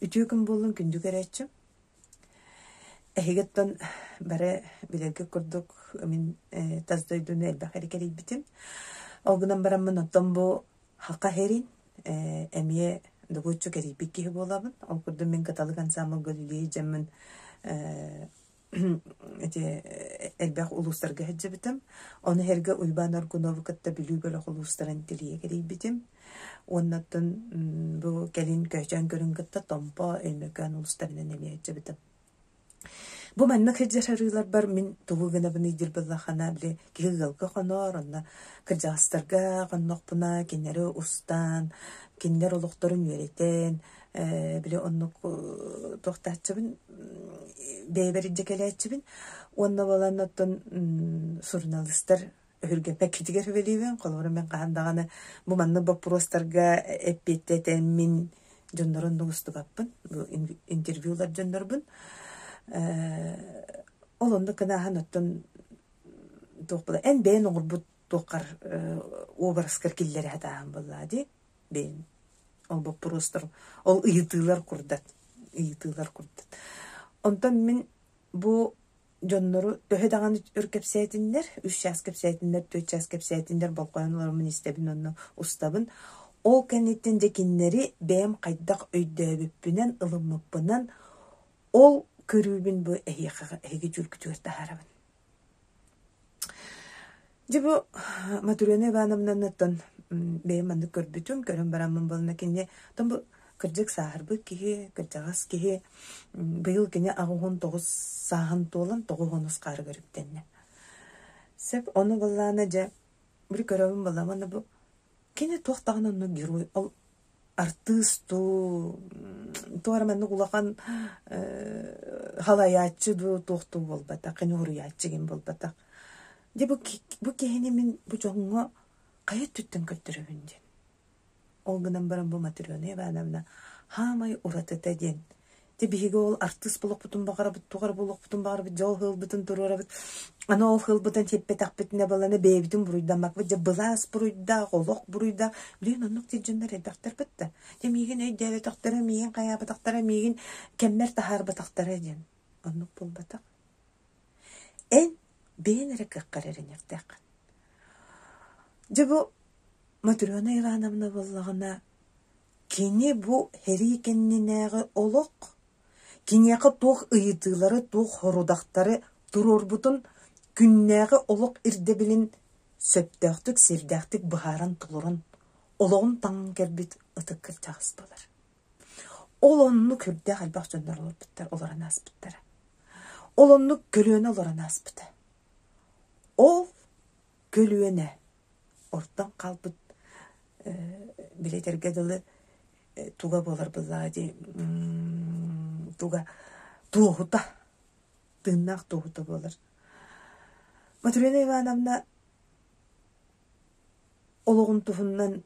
Үтүө күн буоллун күндү көрөөччүм. Эһигиттэн бары билэргэ курдук мин тас дойдуну элбэх эрэ кэрийбитим. Ол гынан бараммын оттон бу Хака Херин эмиэ добуоччу кэрийбит киһи буолабын. Ол курдук мин Кыталык ансаамбылга үлэлии сылдьаммын ити элбэх улуустарга сылдьыбытым. Ону сэргэ Уйбаан Аргунову кытта Бүлүү бөлөх улуустарын тилийэ кэрийбитим. Уонна оттон бу кэлин Көөчөөн көрүн кытта Томпо, Өймөкөөн улуустарынан эмиэ сылдьыбытым. Бу маннык сылдьар арыыларбар мин тугу гынабыный диир буоллаххына, били киһи ыалга хонор, онно кырдьаҕастарга хоннохпуна кинилэри устан, кинилэр олохторун үөрэтэн, били оннук туохтааччыбын, бэйэбэр илдьэ кэлээччибин. Уонна буолан оттон суруналыыстар өһүргэммэккитигэр сүбэлиибин. Холобура, мин хаһан даҕаны бу маннык боппуруостарга эппиэттэтэн мин дьоннору оннук устубаппын, бу интервьюлар дьоннорбун. Ол оннук гынааһын оттон туох була эн бэйэн оҥорбут туоххар уобараскар киллэрэ сатааһын буоллаа дии бэйэн ол боппуруостар ол ыйытыылар курдат ыйытыылар курдат онтон мин бу дьоннору төһө даҕаны өр кэпсээтиннэр, үс чаас кэпсээтиннэр, түөрт чаас кэпсээтиннэр, болҕойон олороммун истэбин уонна устабын. Ол кэнниттэн дьэ кинилэри бэйэм хайдах өйдөөбүппүнэн, ылыммыппынан ол көрүүбүн бу эһиэхэ эһиги дьүүлгүтүгэр таһаарабын. Дьэ бу Матрена Ивановнанаттан бэйэм маннык көрбүтүм, көрөн бараммын буолна кини оттон бу кырдьык сааһырбыт киһи, кырдьаҕас киһи быйыл кини 89 сааһын туолан 90 хаарыгар үктэннэ. Сөп, ону былаана дьэ били көрөбүн буолла уонна бу кини туох даҕаны оннук герой ол артыыс дуу, туох эрэ маннык улахан халайааччы дуу, туох дуу буолбатах, кини уһуруйааччы ким буолбатах. Дьэ бу, бу киһини мин бу дьоҥҥо хайа өттүттэн көрдөрөбүн диэн. Ол гынан баран бу Матрена Ивановна хаамай уратыта диэн Дьэ биһиги ол артыыс буолуохпутун баҕарабыт, туох эрэ буолуохпутун баҕарабыт, дьэ ол ыалбытын туруорабыт. Аны ол ыалбытын сиппэтэхпитинэ баланы бэйэбитин буруйдаммаппыт. Дьэ былаас буруйдаах, олох буруйдаах. Билигин оннук диир дьоннор элбэхтэрбит да. Дьэ миигин өйдөөбөтөхтөрө, миигин хайаабатахтара, миигин кэммэр таһаарбатахтара диэн. Оннук буолбатах. Эн бэйэн эрэ кыаххар эрэниэхтээххин. Дьэ бу Матрена Ивановна буоллаҕына Кини бу сэрии кэннинээҕи олох киниэхэ туох ыйытыылары, туох сорудахтары туруорбутун күннээҕи олох ирдэбилин сөптөөхтүк, сиэрдээхтик быһааран толорон, олоҕун таҥан кэлбит ытык кырдьаҕас буолар. Ол оннук үрдээх элбэх дьоннор олорбуттар, олорон ааспыттара. Ол оннук көлүөнэ олорон ааспыта. Ол көлүөнэ ортон хаалбыт билэтэргэ дылы туга буолар буоллаҕа дии туга туоһута тыыннаах туоһута буолар. Матрена Ивановна олоҕун туһунан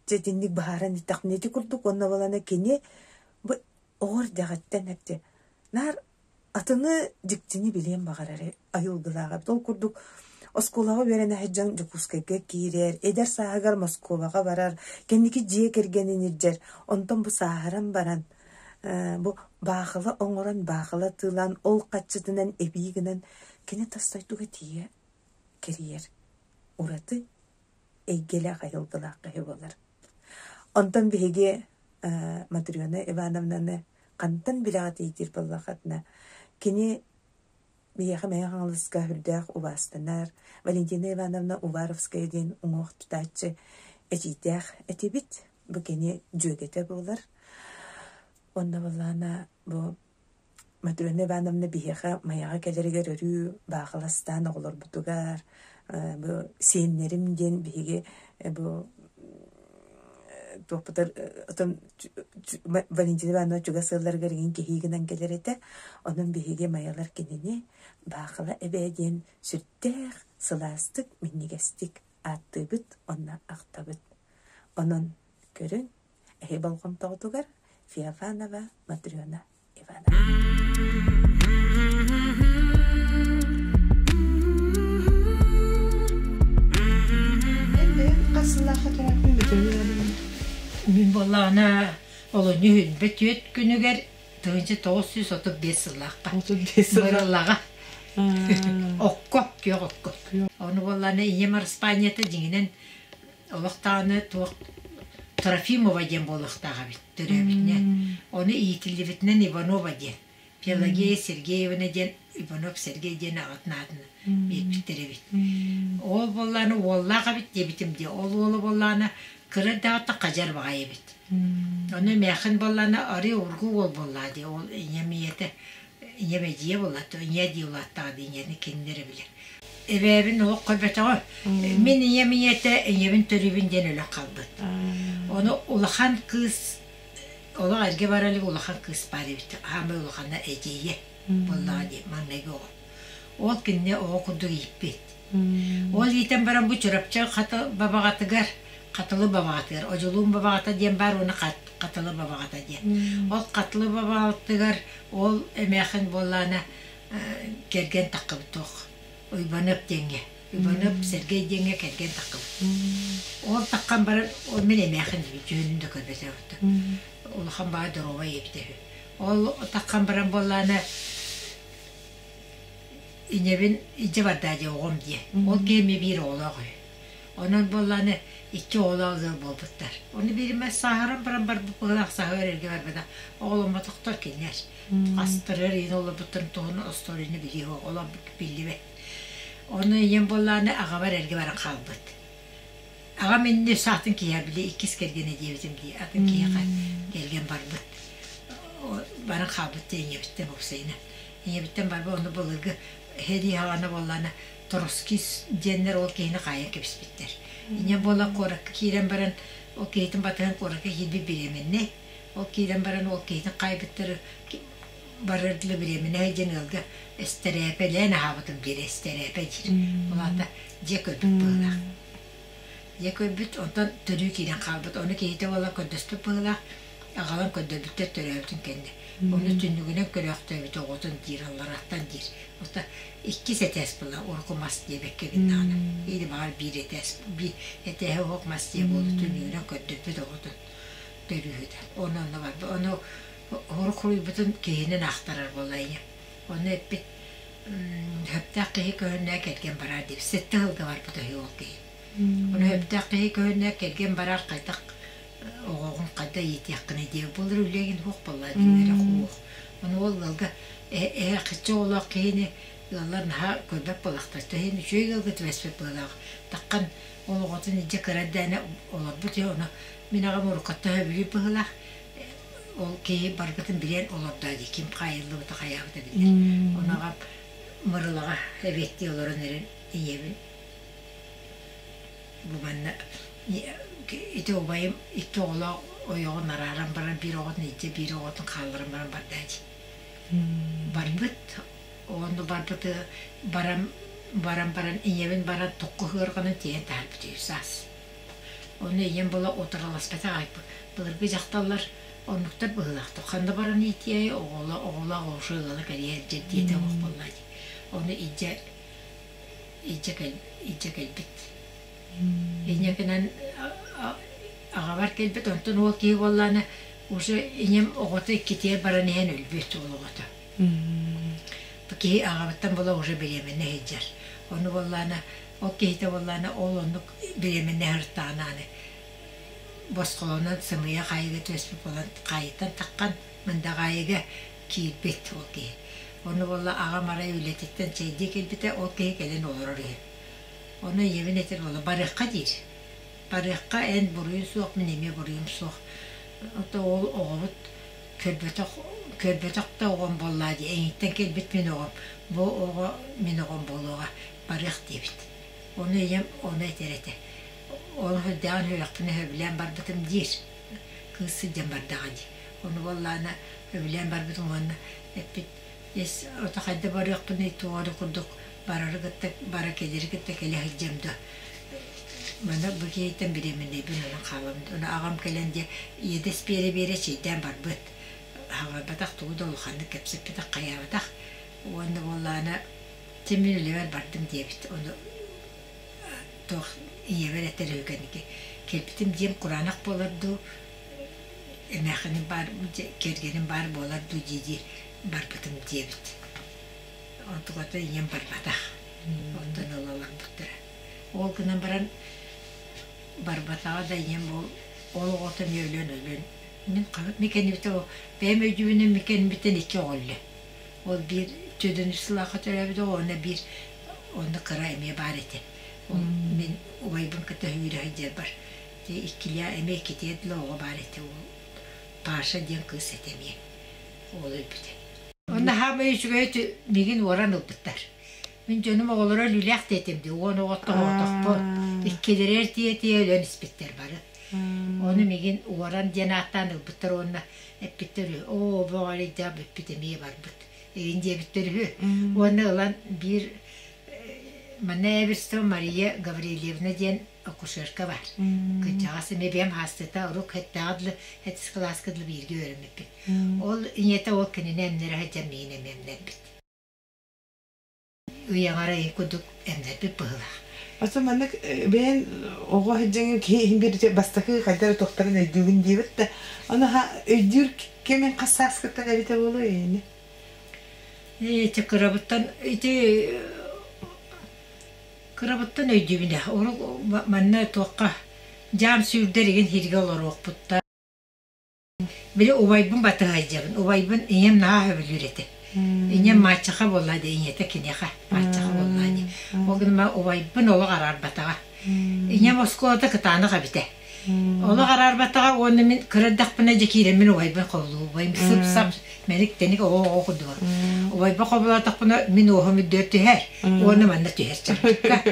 дьэ итинник быһааран эттэхпинэ ити курдук уонна буолана кини бу оҕо эрдэҕиттэн эпти наар Атыны дьиктини билиэн баҕарар айылгылаах эбит. Ол курдук оскуолаҕа үөрэнэ сылдьан Дьокуускайга киирэр, эдэр сааһыгар Москубаҕа барар, кэнники дьиэ кэргэнин илдьэр. Онтон бу сааһыран баран бу баахыла оҥорон, баахыла атыылаан, ол хаччытынан эбии гынан кини тас дойдуга тиийэ кэрийэр. Ураты эйгэлээх айылгылаах киһи буолар. Онтон биһиги Матрена Ивановнаны хантан билэҕитий диир буоллаххытына, кини биһиэхэ Мэҥэ Хаҥаласка сүрдээх убаастанар Валентина Ивановна Уваровская диэн уҥуох тутааччы эдьиийдээх этибит. Бу кини дьүөгэтэ буолар. Уонна буоллаҕына бу Матрена Ивановна биһиэхэ Майаҕа кэлэригэр өрүү баахыластаан оҕолорбутугар бу сиэннэрим диэн биһиги бу туохпутар отон Валентина Ивановна чугас ыалларыгар игин кэһии гынан кэлэр этэ. Онон биһиги майалар кинини Баахыла эбээ диэн сүрдээх сылаастык, минньигэстик ааттыыбыт уонна ахтабыт. Онон көрүҥ, Эһи болҕомтоҕутугар Феофанова Матрена Ивановна. Мин буоллаҕына Олунньу 24 күнүгэр 1935 сыллаахха. 35 сыллаах. Мырылаҕа. Окко, күөх окко. Ону буоллаҕына ийэм араспаанньата дьиҥинэн олох даҕаны туох Трофимова диэн буолуохтаах эбит төрөөбүтүнэн. Ону иитиллибитинэн Иванова диэн. Пелагея Сергеевна диэн Иванов Сергей диэн аҕатын аатын биэрбиттэр эбит. Ол буоллаҕына уоллаах эбит диэбитим дии. Ол уола буоллаҕына кыра эрдэҕиттэн хадьар баҕайы эбит. Ону эмээххин буоллаҕына арыы ургу уол буоллаҕа дии. Ол ийэм ийэтэ ийэм эдьиийэ буолла ийэ дии улааттаҕа дии ийэни кинилэр билэр. Эбээбин олох көрбөтөҕө. Мин ийэм ийэтэ ийэбин төрүүбүн диэн өлөн хаалбыт. Ону улахан кыыс олох эргэ бара илик улахан кыыс баар эбит. Аамай улахана эдьиийэ буоллаҕа дии маҥнайгы оҕо. Ол кинини оҕо курдук ииппит. Ол иитэн баран бу Чурапчы хата бабаҕатыгар Хатылы бабаҕатыгар Одьулуун бабаҕата диэн баар уонна Хатылы бабаҕата диэн. Ол Хатылы бабаҕатыгар ол эмээхин буоллаҕына кэргэн таххыбыт туох Уйбаныап диэҥҥэ Уйбаныап Сергей диэҥҥэ кэргэн таххыбыт. Ол таххан баран ол мин эмээхин дьүһүнүн да көрбөтөбүт. Улахан баҕа доруобай эбитэ үһү. Ол таххан баран буоллаҕына инэбин илдьэ бардаа дии оҕом диэ. Ол киһи эмиэ биир оҕолоох үһү. Онон буоллаҕына икки оҕолоох ыал буолбуттар. Ону бииримэ сааһыран баран барбыт быһыылаах саһыар эргэ барбата. Оҕоломмотохтор кинилэр. Астарыар иһин олорбуттарын туһунан остуоруйаны билии суох, олор биллибэт. Ону ийэм буоллаҕына аҕабар эргэ баран хаалбыт. Аҕам иннин саатын киһи били иккис кэргэнэ диэбитим дии, атын киһиэхэ кэргэн барбыт. Баран хаалбыт дии ийэбиттэн уопсайынан. Ийэбиттэн барбыт ону былыргы сэрии саҕана буоллаҕына Троцкий диэннэр ол киһини хаайан кэбиспиттэр. Инньэ буола куоракка киирэн баран ол киһитин батыһан куоракка киирбит бириэмэннэй. Ол киирэн баран ол киһитин хаайбыттары барар дылы бириэмэнэй диэн ыалга эстэрээпэлээн аһаабытым диир эстэрээпэ диир. Ол аата дьиэ көрбүт быһыылаах. Дьиэ көрбүт, онтон төрүү киирэн хаалбыт. Ону киһитэ буола көрдөспүт быһыылаах, аҕалан көрдөрбүттэр төрөөбүтүн кэннэ. Ону түннүгүнэн көрөөхтөөбүт оҕотун диир, аллараттан диир. Ота иккис этээс буолла, урукку мас диэбэккэ гыннаҕына. Или баҕар биир этээс, биир этээһи оһох мас диэ буолла, түннүгүнэн көрдөрбүт оҕотун төрүүһүтэ. Ону онно барбыт. Ону урук хуруйбутун киһинэн аахтарар буолла ийэм. Ону эппит, сөптөөх киһи көһүннэ кэргэн бараар диэбит. Сэттэ сылга барбыт үһү ол киһи. Ону сөптөөх киһи көһүннэ кэргэн бараар хайдах оҕоҕун хайда иитиэххиний диэбит. Былыр үлэгин суох буолла дииллэрэ суох. Ону ол ыалга эһэ оҕолоох киһини ыаллар наһаа көрбөт буоллахтар. Тэһиин үчүгэй ыалга түбэспит быһыылаах. Таххан ол оҕотун илдьэ кыра эрдэҕинэ олорбут үһү. Ону мин аҕам уруккуттан сөбүлүүр быһыылаах. Ол киһи барбытын билэн олордо дии. Ким хаайыллыбыта хайаабыта биллэр. Ону аҕам Мырылаҕа эбиэттии олорон эрэн ийэбин бу манна ити убайым икки оҕолоох ойоҕун арааран баран биир оҕотун илдьэ биир оҕотун хаалларан баран барда дии. Барбыт ону барбыты баран баран баран ийэбин баран токко ыарҕанан тиэйэн таһаарбыт үһү саас. Ону ийэм була утарыласпатах айбыт. Былыргы дьахталлар оннуктар быһыылаахтар. Ханна баран иитиэй оҕоло оҕолоох оҕушу ыала кэлиэ дьэ диэтэ оһох буолла дии. Ону илдьэ илдьэ кэл илдьэ кэлбит. Инньэ гынан аҕабар кэлбит, онтон уол киһи буоллаҕына уже ийэм оҕото иккитигэр баран иһэн өлбүт уол оҕото. Бу киһи аҕабыттан була уже беременна сылдьар. Ону буоллаҕына ол киһитэ буоллаҕына ол оннук беременна сырыттаҕына аны босхолонон сымыйа хаайыыга түбэспит буолан хаайыттан таххан Мындаҕаайыга киирбит ол киһи. Ону буолла аҕам арай үлэтиттэн чэйдии кэлбитэ ол киһи кэлэн олорор үһү. Ону ийэбин этэр буолла барыахха диир. Барыахха эн буруйун суох, мин эмиэ буруйум суох. Ото ол оҕобут көрбөтөх көрбөтөх да оҕом буоллаа дии, эйигиттэн кэлбит мин оҕом, бу оҕо мин оҕом буолуоҕа, барыах диэбит. Ону ийэм ону этэр этэ. Ону сүрдээҕин үөрэхпинэ сөбүлээн барбытым диир. Кыыс сылдьан бардаҕа дии. Ону буоллаҕына сөбүлээн барбытым уонна эппит Эс ото хайда барыахпыный туох эрэ курдук барары кытта бара кэлэри кытта кэлэ сылдьыам дуо маны бу киһиттэн бириэмэннэйбин онон хаалабын ону аҕам кэлэн дьэ иэдэс биэрэ-биэрэ чэйдээн барбыт хаҥарбатах тугу да улаханнык кэпсэппэтэх хайаабатах уонна буоллаҕына чэ мин үлэбэр бардым диэбит ону туох ийэбэр этэр үһү кэнники кэлбитим дьиэм кураанах буолар дуу. Эмээххиним баар, кэргэним баар буолар дуу дии-дии барбытым диэбит. Онтуката ийэм барбатах. Оттон ыла олорбуттара. Ол гынан баран барбатаҕа да ийэм ол ол оҕото эмиэ өлөн өлөн мин мин кэннибиттэн бэйэм өйдүүбүнэн мин кэннибиттэн икки оҕо өллө. Ол биир төрдүнүс сылаахха төрөөбүт оҕо уонна биир онно кыра эмиэ баар этэ. Ол мин убайбын кытта үүрэ сылдьарбар иккилээх эмиэ иккитигэр дылы оҕо баар этэ ол Паша диэн кыыс этэ эмиэ ол өлбүтэ. Онно хаамай үчүгэй миигин уоран ылбыттар. Мин дьонум оҕолоро өлүүлээх диэтим дии, уон оҕоттон оҕотохпун. Иккилэригэр тиийэ-тиийэ өлөн испиттэр бары. Ону миигин уоран диэн ааттаан ылбыттар уонна эппиттэр үһү, оо, бу оҕо эрэйдээх бүппүт эмиэ барбыт игин диэбиттэр үһү. Уонна ылан биир манна Эверстова Мария Гаврильевна диэн акушерка баар. Кырдьаҕас эмиэ бэйэм хаастыта урук хеттээҕи дылы хеттис кылааска дылы бииргэ үөрэммиппит. Ол ийэтэ ол кинини эмнэрэ сылдьан миигин эмиэ эмнэрбит. Ыйаҥара ый курдук эмнэрбит быһыылаах. Оттон маннык бэйэн оҕо сылдьаҥҥын киһи иһин биэрбитэ бастакы хайдах эрэ туохтарын өйдүүгүн диэбит да, ону өйдүүр кэмин хас сааскыттан эбитэ буолуой ини? Ити кырабыттан ити кырабыттан өйдүүбүн ээ. Урут манна туохха дьаам сүүрдэр игин сиргэ олоруохпуттан Били убайбын батыһайдьабын. Убайбын ийэм наһаа сөбүлүүр этэ. Ийэм мааччаха буолла дии, ийэтэ киниэхэ мааччаха буолла дии. Ол гынан убайбын олох араарбатаҕа. Ийэм оскуолата кытаанах эбитэ. Олох араарбатаҕа уонна мин кыра эрдэхпинэ дьэ киирэммин убайбын хобулуу. Убайым сып-сап мэник-тэник оҕо-оҕо курдуга. Убайбын хобулаатахпына мин уоһум үрдүгэр түһэр уонна манна түһэр чарчыкка.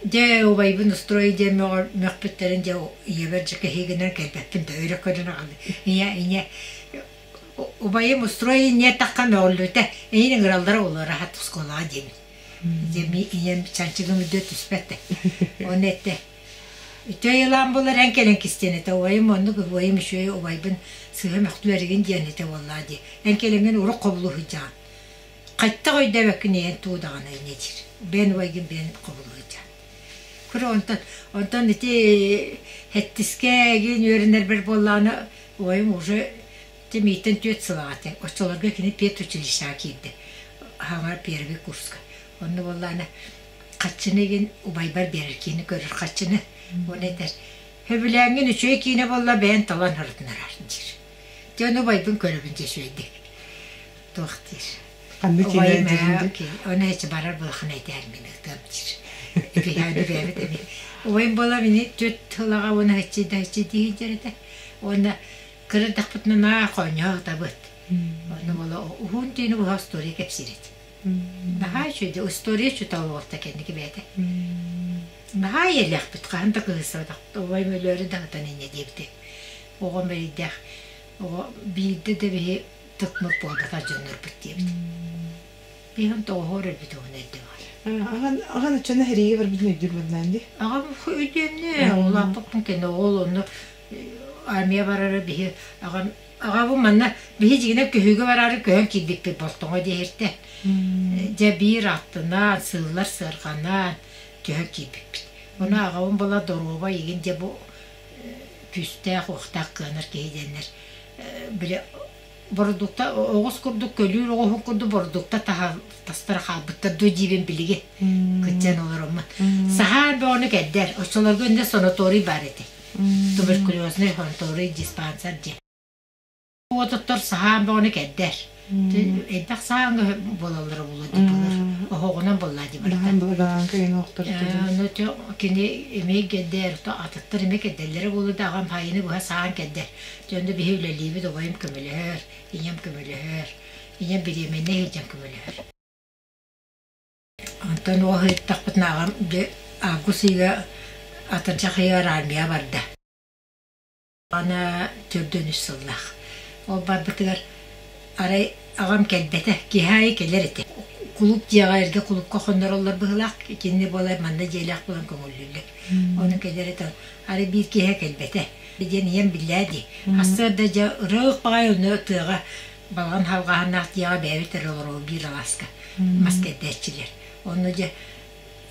Дьэ, убайбын устрой диэн мөҕөр мөхпүттэрин дьэ ийэбэр дьэ кэһии гынан кэлбэппин да өрө көрөн аҕалыы. Ийэ, ийэ, убайым устрой инньэ тахха мөҕүллүбүтэ, эйин ыҥыраллара олоро хат оскуолаҕа диэмин. Дьэ, ми ийэм чанчыгым үрдүө түспэт да. Оны этте. Үтүө айылаан буолар эн кэлэн кистиэн этэ. Убайым оннук убайым үчүгэй убайбын сыыһа мөхтүлэригин диэн этэ буоллаа дии. Эн кэлэҥҥин урук хобулуу сылдьаҕын. Хайтах өйдөөбөккүн ийэн туу даҕаны инньэ диир. Бэйэн убайгын бэйэн хобулуһуйдьаан. Кыры онтон онтон ити хэттискэ игин үөрэнэрбэр буоллаҕына убайым уже мииттэн түөрт сылаҕа этэ. Оччолорго кини педучилищеҕа киирдэ. Хаҥар первый курска. Онно буоллаҕына хаччыны игин убайбар биэрэр киини көрөр хаччыны. Уонна этэр сөбүлээҥҥин үчүгэй киинэ буолла бэйэн талан ырытынараар диир. Дьэ ону убайбын көрөбүн дьэ үчүгэйдик. Туох диир. Ханнык Убайым киинэ диирин дии? Оны эчи барар былахан этээр мин ытыам диир. Эбиһээни бэйэбит эми. Убайым буола мини түөрт тылаҕа уонна хаччы да хаччы диир этэ. Уонна кырырдахпытына наа хоонньоох ытабыт. Онно буола уһун түүнү быһа история кэпсиир этэ. Наһаа үчүгэй история чутал буолта кэнники бэйэтэ. Наһаа ийэлээхпит хаһан да кыһыйсыбатахпыт. Убайым өлөөрү да ытан инньэ диэбитэ. Оҕом эрэйдээх оҕо биирдэ да биһи тыкмыт буолбатах дьоннорбут диэбит. Биһин тоҕоһуор өлбүт уһун эрдэ бар. Аҕан аҕан оччоно хэриигэ барбытын өйдүүр буоллаан дии. Аҕам өйдүөмнэ улааппыппын кэннэ ол онно армия барара биһи аҕам аҕабын манна биһи дьигинэн көһүүгэ бараары көһөн киирбиппит Болтоҥо диэһиртэн. Дьэ биир аттынан сыыллар сыарҕанан көһөн киирбиппит. Ону аҕабын була доруобай игин дьэ бу күүстээх-уохтаах кыанар киһи диэннэр били бородуукта оҕус курдук көлүүр оҕуһун курдук бородуукта тастара хаалбыттар дуо диибин билиги кырдьан олороммун саһаан бөҕөнү кэрдэр оччолорго инде санаторий баар этэ туберкулезный санаторий диспансер диэн Уотуттар саһаан бөҕөнү кэрдэр. Элбэх саһааҥҥа буолаллара буолуо дии былыр. Оһоҕунан буоллаа дии барыта. Ону кини эмиэ кэрдэр, атыттар эмиэ кэрдэллэрэ буолуо да аҕам хайыны быһа саһаан кэрдэр. Дьэ онно биһи үлэлиибит, убайым көмөлөһөр, ийэм көмөлөһөр, ийэм бириэмэннэй сылдьан көмөлөһөр. Онтон ол ыһыттахпытына аҕам дьэ август ыйга атырдьах ыйыгар армия барда. Аны төрдүөн үс сыллаах. Ол барбытыгар арай аҕам кэлбэтэ, киэһэ аайы кэлэр этэ. Кулууп дьиэҕэ эргэ кулуупка хоннороллор быһыылаах, итинни буолар манна дьиэлээх буолан көҥүллүүллэр. Ону кэлэр этэ, арай биир киэһэ кэлбэтэ. Диэн ийэм биллээ дии. Сарсыарда дьэ ырыых баҕайы онно тыаҕа балаҕан халҕаһыннаах дьиэҕэ бэйэбит эрэ олоробут биир алааска мас кэрдээччилэр. Онно дьэ.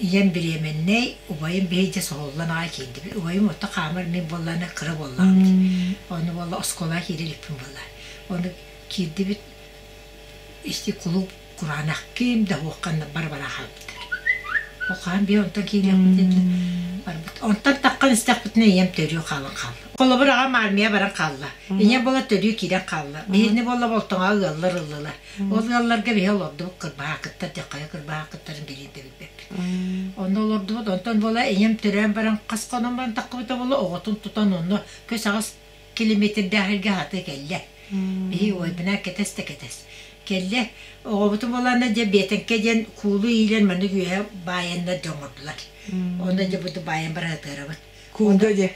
Ийэм бириэмэннэй, убайым биһи дьэ соһуллан аҕай киирдибит. Убайым орто хаамар мин буоллаҕына кыра буоллаҕым дии. Ону буолла оскуолаҕа киирэ иликпин буолла. Ону киирдибит ити кулууп кураанах ким да суохханна бара-бара хаалбыттар. Ол хаһан биһи онтон киириэхпитин барбыт. Онтон таххан истэхпитинэ ийэм төрүү хаалан хаалла. Холобур аҕам армия баран хаалла. Ийэм буола төрүү киирэн хаалла. Биһини буолла Болтоҥоҕо ыаллар ыллылар. Ол ыалларга биһи олордубут кырбаһаакыттар дьэ хайа кырбаһаакыттарын билин да билбэппит. Онно олордубут. Онтон буола ийэм төрөөн баран хас хонон баран таххыбыта буола оҕотун тутан онно көс аҕыс километрдаах сиргэ хатыы кэллэ. Биһи уойбунаа кэтэс да кэтэс. Кэллэ оҕобутун буолаанна дьэ биэтэҥкэ диэн куулу иилэн маннык үөһэ баайаннар дьэ оҥордулар. Онно дьэ бу баайан баран ытыарабыт. Куулга дьэ.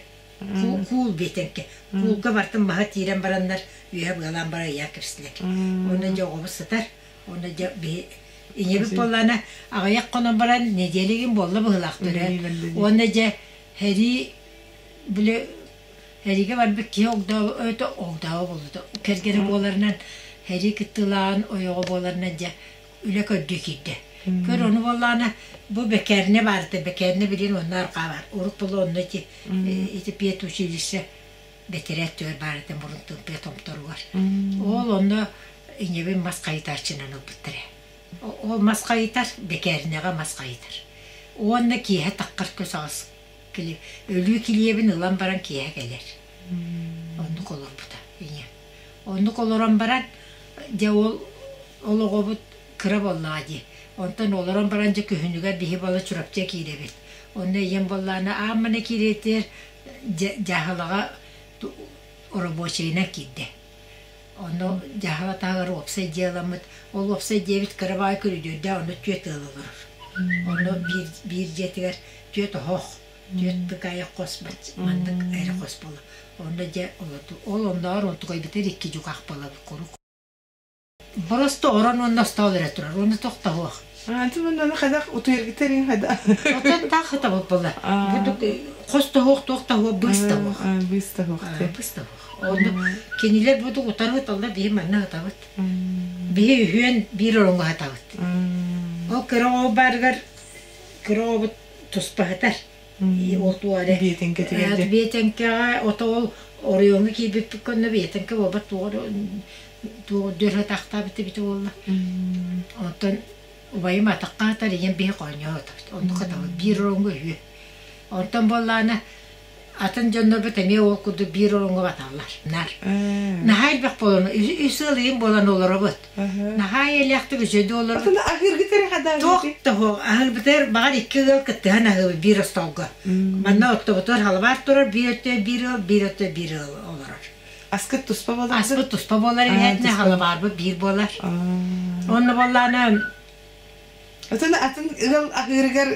Куул биэтэҥкэ. Куулга бартын маһа тиирэн бараннар үөһэ быалаан баран ыйаан кэбистилэр. Онно дьэ оҕобут сытар. Онно дьэ биһи ийэбит буоллаана аҕыйах хонон баран нэдиэлэгин буолла быһыылаах төрөөн. Уонна дьэ һэрии били Эригэ барбыт киһи огдообо огдообо буолбута. Кэргэнэ буоларынан, һэрии кыттыылааҕын ойоҕо буоларынан дьэ үлэ көрдүү киирдэ. Көр ону буоллаҕына бу бэкээринэ баарыта, бэкээринэ билигин онно арҕаа баар. Урут буолла онно ити ити педучилище бэтэрээт түгэр баар этэ мурун тымпыйа томторугар. Ол онно ийэбин мас хайытааччынан ылбыттара. Ол мас хайытар, бэкээринэҕэ мас хайытар. Уонна киэһэ таххар көс аҕыс Өлүү килиэбин ылан баран киэһэ кэлэр. Оннук олорбута ийэм. Оннук олорон баран, дьэ ол ол оҕобут кыра буоллаҕа дии. Онтон олорон баран дьэ күһүнүгэр биһи буола Чурапчыга киирэбит. Онно ийэм буоллаҕына аан маны киириэтигэр дьааһылаҕа оробуочайынан киирдэ. Онно дьааһыла таһыгар уопсай дьыаламмыт. Ол уопсай дьиэбит кыра баҕайы көрүдүөрдээх, онно түөрт ыал олорор. Онно биир, биир дьиэтигэр түөрт оһох, түөрт тыкаайах хос маннык эрэ хос буолар. Онно дьэ ол оннооҕор онтукайбытыгар икки дьукаах буолабыт куруук. Просто орон уонна остуол эрэ турар, уонна тохтоһуох. Антон онно хайдах утуйаргыт хайда? Отон таах хатабыт буолла. Хос тоһуох, туох тоһуох, быыс тоһуох. Быыс тоһуох. Быыс тоһуох. Онно кинилэр бу утары ыталлар, биһи манна ытабыт. Биһи үһүөн биир ороҥҥо хатабыт. Ол кыра оҕо баарыгар кыра оҕобут туспа сытар. Ол туора. Биэтэҥкэтигэр. Биэтэҥкэҕэ ото ол оройуоҥҥа киирбиппит көннө биэтэҥкэ буолбат туох туох дөрө тахтаабыт эбитэ буолла. Онтон убайым атахха атар, ийэм биһи хоонньоһо отабыт. Оннук хатабыт биир ороҥҥо үһүө. Онтон буоллаҕына атын дьоннорбут эмиэ ол курдук биир ороҥҥо баталлар. Нар. Наһаа элбэх буолан, үс ыал ыйым буолан олоробут. Наһаа эйэлээхтик үчүгэйдик олоробут. Туох да суох. Аһыырбытыгар баҕар икки ыал кыттыһан аһыыбыт биир остуолга. Манна оттобутугар халабаар турар, биир өттө биир ыал, биир өттө биир ыал олорор. Аскыт туспа буолар? Аспыт туспа буолар иһэтинэ халабаарбыт биир буолар. Онно буоллаҕына Атын атын ыал аһыырыгар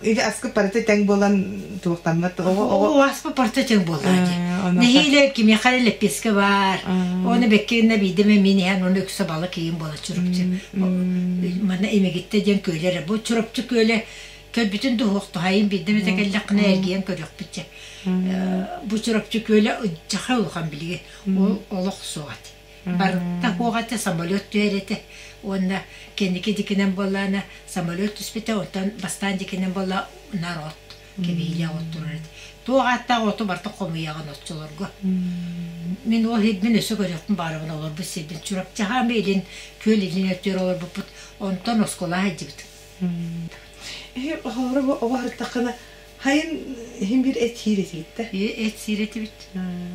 или аскыт барыта тэҥ буолан туохтаммат оҕо оҕо Оо, аспыт барыта тэҥ буоллаҕа дии. Нэһиилэ кимиэхэ эрэ лэппиэскэ баар. Оны бэккинэ биирдэ эмэ мин иһэн оны үксэ балык иин буола Чурапчы. Манна Имигиттэ диэн күөлэ эрэ. Бу Чурапчы күөлэ көрбүтүн да туһайын биирдэ эмэтэ кэллэххинэ эргийэн көрүөхпүт дьэ. Бу Чурапчы күөлэ ыдьаха улахан билигин. Ол олох суох этэ. Барыта суох этэ, самолет түһэр этэ. Уонна кэнники дикинэн буоллаҕына самолет түспүтэ, онтон бастаан дикинэн буолла народ кэбиһиилээх от турар этэ. Туох ааттаах оту барыта хомуйаҕын оччолорго. Мин ол сирбин өссө көрүөхпүн баҕарабын олорбут сирбин. Чурапчаҕа илин күөл илин өттүгэр олорбуппут. Онтон оскуолаҕа сылдьыбытым. Оһоҕоро бу оҕо сырыттаххына хайын иһин биир эт сиир этигит да? Эт сиир этибит.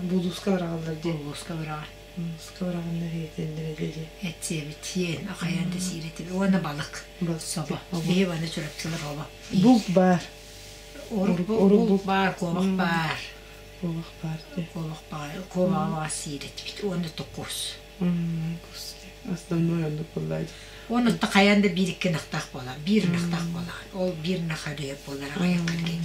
Булууска быраҕаллар дии. Булууска быраҕар. Булууска быраҕаннар иһитэллэр этэ дии. Эт сиэбит, сиэн, хайаан да сиир этибит. Уонна балык, собо. Биһи баны чурапчылар оба. Булт баар. Урук булт баар, куобах баар. Куобах баар дии. Куобах баар, куобаҕа баҕас сиир этибит. Уонна токуус. Кус. Основной оннук буоллаа дии. Уонна хайаан да биир икки ынахтаах буолар, биир ынахтаах буолаҕын. Ол биир ынах өрүһэ буолар аҕыйах кэргэн.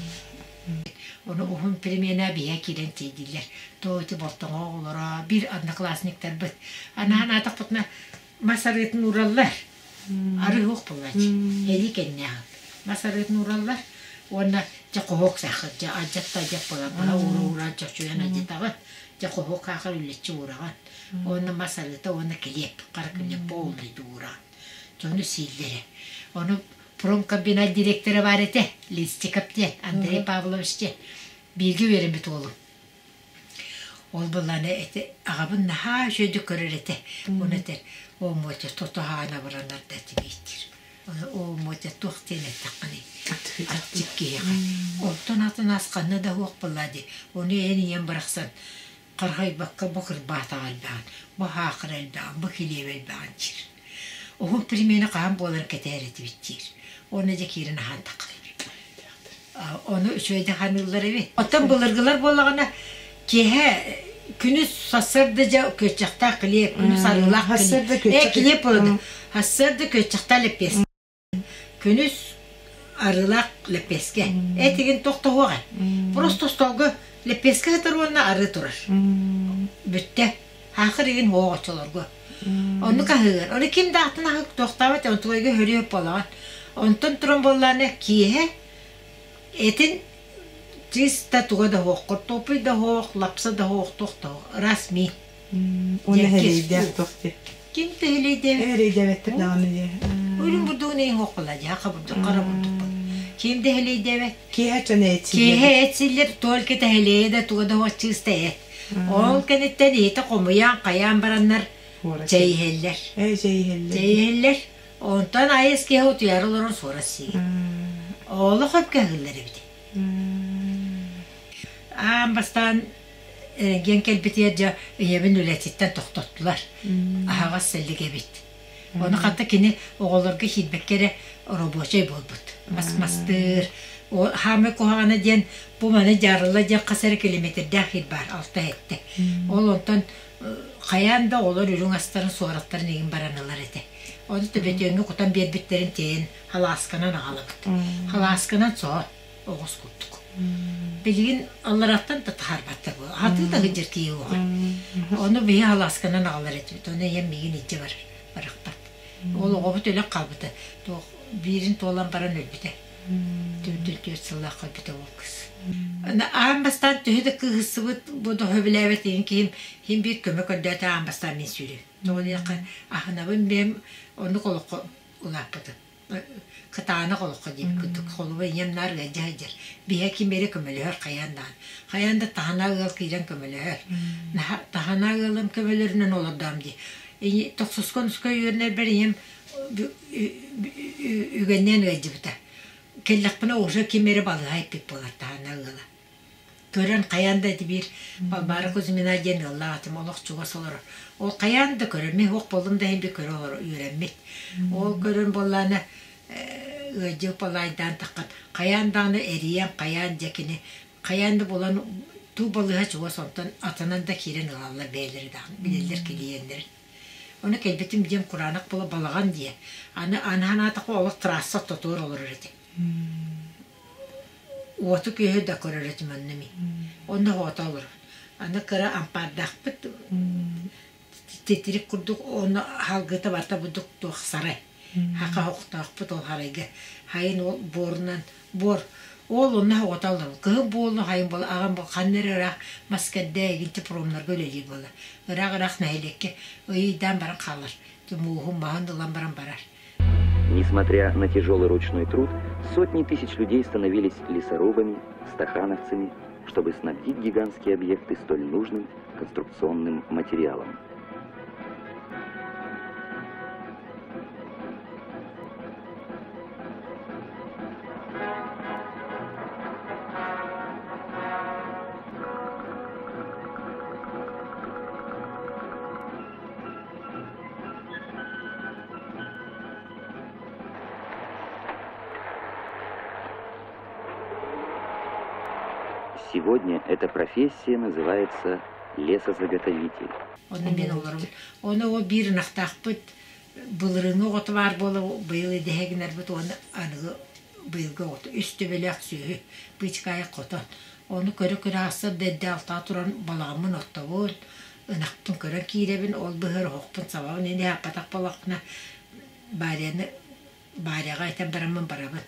Ону уһун перемена биһэ киирэн тиийдилэр. То ити Болтоҥо оҕолоро, биир одноклассниктарбыт. Анаан аатахпытына мас арыытын уураллар. Арыы суох буолааччы. Һэлии кэннээҕин. Мас арыытын уураллар уонна дьэ хоһуок саахар дьэ алдьат да алдьат буолар. Быһа уура-уура чочуйан алдьатаҕын. Дьэ хоһуок хаахар үллэччи уураҕын. Уонна мас арыыта уонна килиэп, хара килиэп полный уураҕын. Дьону сииллэрэ. Ону Промкомбинат директора баар этэ, Листиков диэн, Андрей Павлович диэн. Бииргэ үөрэммит уолум. Ол былаана эти аҕабын наһаа үчүгэйдик көрөр этэ. Ону этэр, оо, Мотя, тото аһаан абыранар да этибиит диир. Оо, Мотя, туох диэн эттэххиний? Аччык киһиэхэ. Онтон атын ас ханна да суох буоллаа дии. Ону эн ийэм барахсан харҕайбакка бу кырбаатаҕа элбэҕин, бу хаахыр элбэҕин, бу килиэп элбэҕин диир. Уһун перемена хаһан буоларын кэтэһэр этибит диир. Уонна дьэ киирэн аһаан таххалар. Ону үчүгэйдик ханыыллар эбит. Оттон былыргылар буоллаҕына киэһэ күнүс сарсыарда дьэ күөччэхтээх килиэп, күнүс арыылаах Сарсыарда килиэп. Э күөччэх килиэп буолуо. Сарсыарда күөччэхтээх лэппиэс. Күнүс арыылаах лэппиэскэ. Этигин тохтоһуох ээ. Просто остуолга лэппиэскэ сытар уонна арыы турар. Бүттэ. Аахыр игин уох оччолорго. Оннук аһыыр. Ону ким да атын аһык туохтаабат, онтугайга хөрүө буолаҕын. Онтон туран буоллаана киэһэ этин чисто туга да суох, хортуоппуй да суох, лапса да суох, туох да суох, ыраас миин. Уонна эрэйдээх туох дии. Ким төһөлөйдөөбүт? Эрэйдээбэттэр даҕаны дии. Үрүҥ бурдугун эйин суох буолла дии, хаха бурдук, хара бурдук буолла. Ким дэһэлэйдээбэт? Киэһэ дьон эт сииллэр. Киэһэ эт сииллэр, только тэһэлэйэ да туга да суох чыыста эт. Ол кэнниттэн иһити хомуйан, хайаан бараннар чэй иһэллэр. Ээ, чэй иһэллэр. Чэй иһэллэр. Онтон айыс киһи утуйары олорон суорас сиир. Олох өпкө аһыыллар эбит. Аан бастаан эрэнгиэн кэлбитигэр дьэ ийэбин үлэтиттэн тохтоттулар. Аһаҕас сэллик эбит. Ону хата кини оҕолорго киирбэккэ эрэ оробуочай буолбут. Мас-мастыыр. Хаамай куһаҕана диэн бу маны дьаарылла диэн хас эрэ километрдээх сир баар, алта-сэттэ. Ол онтон хайаан да оҕолор үрүҥ астарын, суораттарын игин баран ылар этэ. Ону төбөтүөҥҥэ кутан биэрбиттэрин тиэйэн халаасканан аҕалабыт. Халаасканан соһо оҕус курдук. Билигин аллараттан да таһаарбаттар буолла. Хатыы да сылдьар киһи уоҕа. Ону биһи халаасканан аҕалар этибит. Ону ийэм миигин илдьэ барар, барахпат. Ол оҕобут өлө хаалбыта. Туох биирин туолан баран өлбүтэ. Төрдүн түөрт сыллаах өлбүтэ ол кыс. Аан бастаан төһө да кыыһырсыбыт бу доһо билээбэт иһин киһим иһин биир көмө көрдөөтө аан бастаан мин сүүрүм. Тоҕо диэххэ аһынабын бэйэм оннук олоххо улааппытым. Кытаанах олоххо диэбит курдук холобур ийэм наар ыалдьа сылдьар. Биһэ ким эрэ көмөлөһөр хайаан даҕаны. Хайаан да таһына ыал киирэн көмөлөһөр. Таһына ыалым көмөлөрүнэн олордоом дии. Тохсуска онуска үөрэнэрбэр ийэм үгэннээн ыалдьыбыта. Кэллэхпинэ уже ким эрэ балыыһа иппит буолар таһына ыала. Көрөн хайаан да ити биир Балбаара Кузьмина диэн ыаллаах этим, олох чугас олорор. Ол хайаан да көрөр, мин суох буоллум да иһин би көрө олорор, үөрэммит. Ол көрөн буоллаана ыалдьыы балаайдаан таххан, хайаан даҕаны эрийэн, хайаан дьэ кини, хайаан да булан туу балыыһа чугас онтон атынан да киирэн ылаллар бэйэлэри даҕаны, билэллэр килийиэннэрин. Ону кэлбитим диэн кураанах буола балаҕан диэ. Аны аны санаатахха олох трасса ортотугар олорор этим. Уоту-күөһү да көрөр этим онно мин. Онно оҕото олорор. Аны кыра ампаардаахпыт титирик курдук онно аһалгыта барыта бурдук туох сарай. Хака оһохтоохпут ол сарайга. Хайын ол буорунан буор ол онно оҕото олорор. Кыһын буоллун хайын буолла аҕам ханна эрэ ыраах мас кэрдэ эгинчи промнарга үлэлиир буолла. Ыраах-ыраах нэһилиэккэ ыйдаан баран хаалар. Мууһун маһын ылан баран барар. Несмотря на тяжелый ручной труд, сотни тысяч людей становились лесорубами, стахановцами, чтобы снабдить гигантские объекты столь нужным конструкционным материалом. Сегодня эта профессия называется лесозаготовитель. Онно мен олорум. Оны ол биир ынахтаахпыт былырыыҥҥы оҕото баар буола быйыл идэһэ гынарбыт уонна аныгы быйылгы оҕото үс төбөлөөх сүөһү быычыкаайык хотон. Ону көрө-көрө аахсар да эрдэ алтаа туран балаҕаммын оттобун, ынахпын көрөн киирэбин, ол быһыар оһохпун сабабын ини ааппатах буоллахпына Варяны Варяҕа этэн бараммын барабын.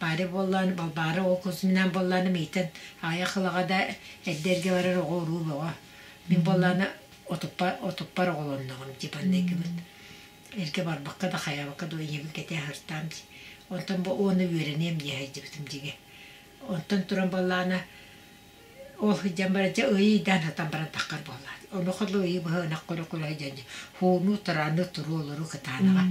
Варя буоллаан Балбаара ол Кузьминаан буоллааным иитэн аҕыйах ылаҕа да эрдэ эргэ барар оҕо-уруу бөҕө. Мин буоллаана отуппа отуппар оҕолонноҕум типа анныгыбын. Эргэ барбакка да хайаабакка да ийэбин кэтээ сыртаам дии. Онтон бу уону үөрэниэм дии сылдьыбытым дьиҥэ. Онтон туран буоллаҕына ол сылдьан баран дьэ ыйы-ыйдаан сытан баран таххар буоллаҕа. Онуоха дылы ыйы быһа ынах көрө-көрө сылдьан дьэ хууну, тарааны, туруолору кытаанаҕа.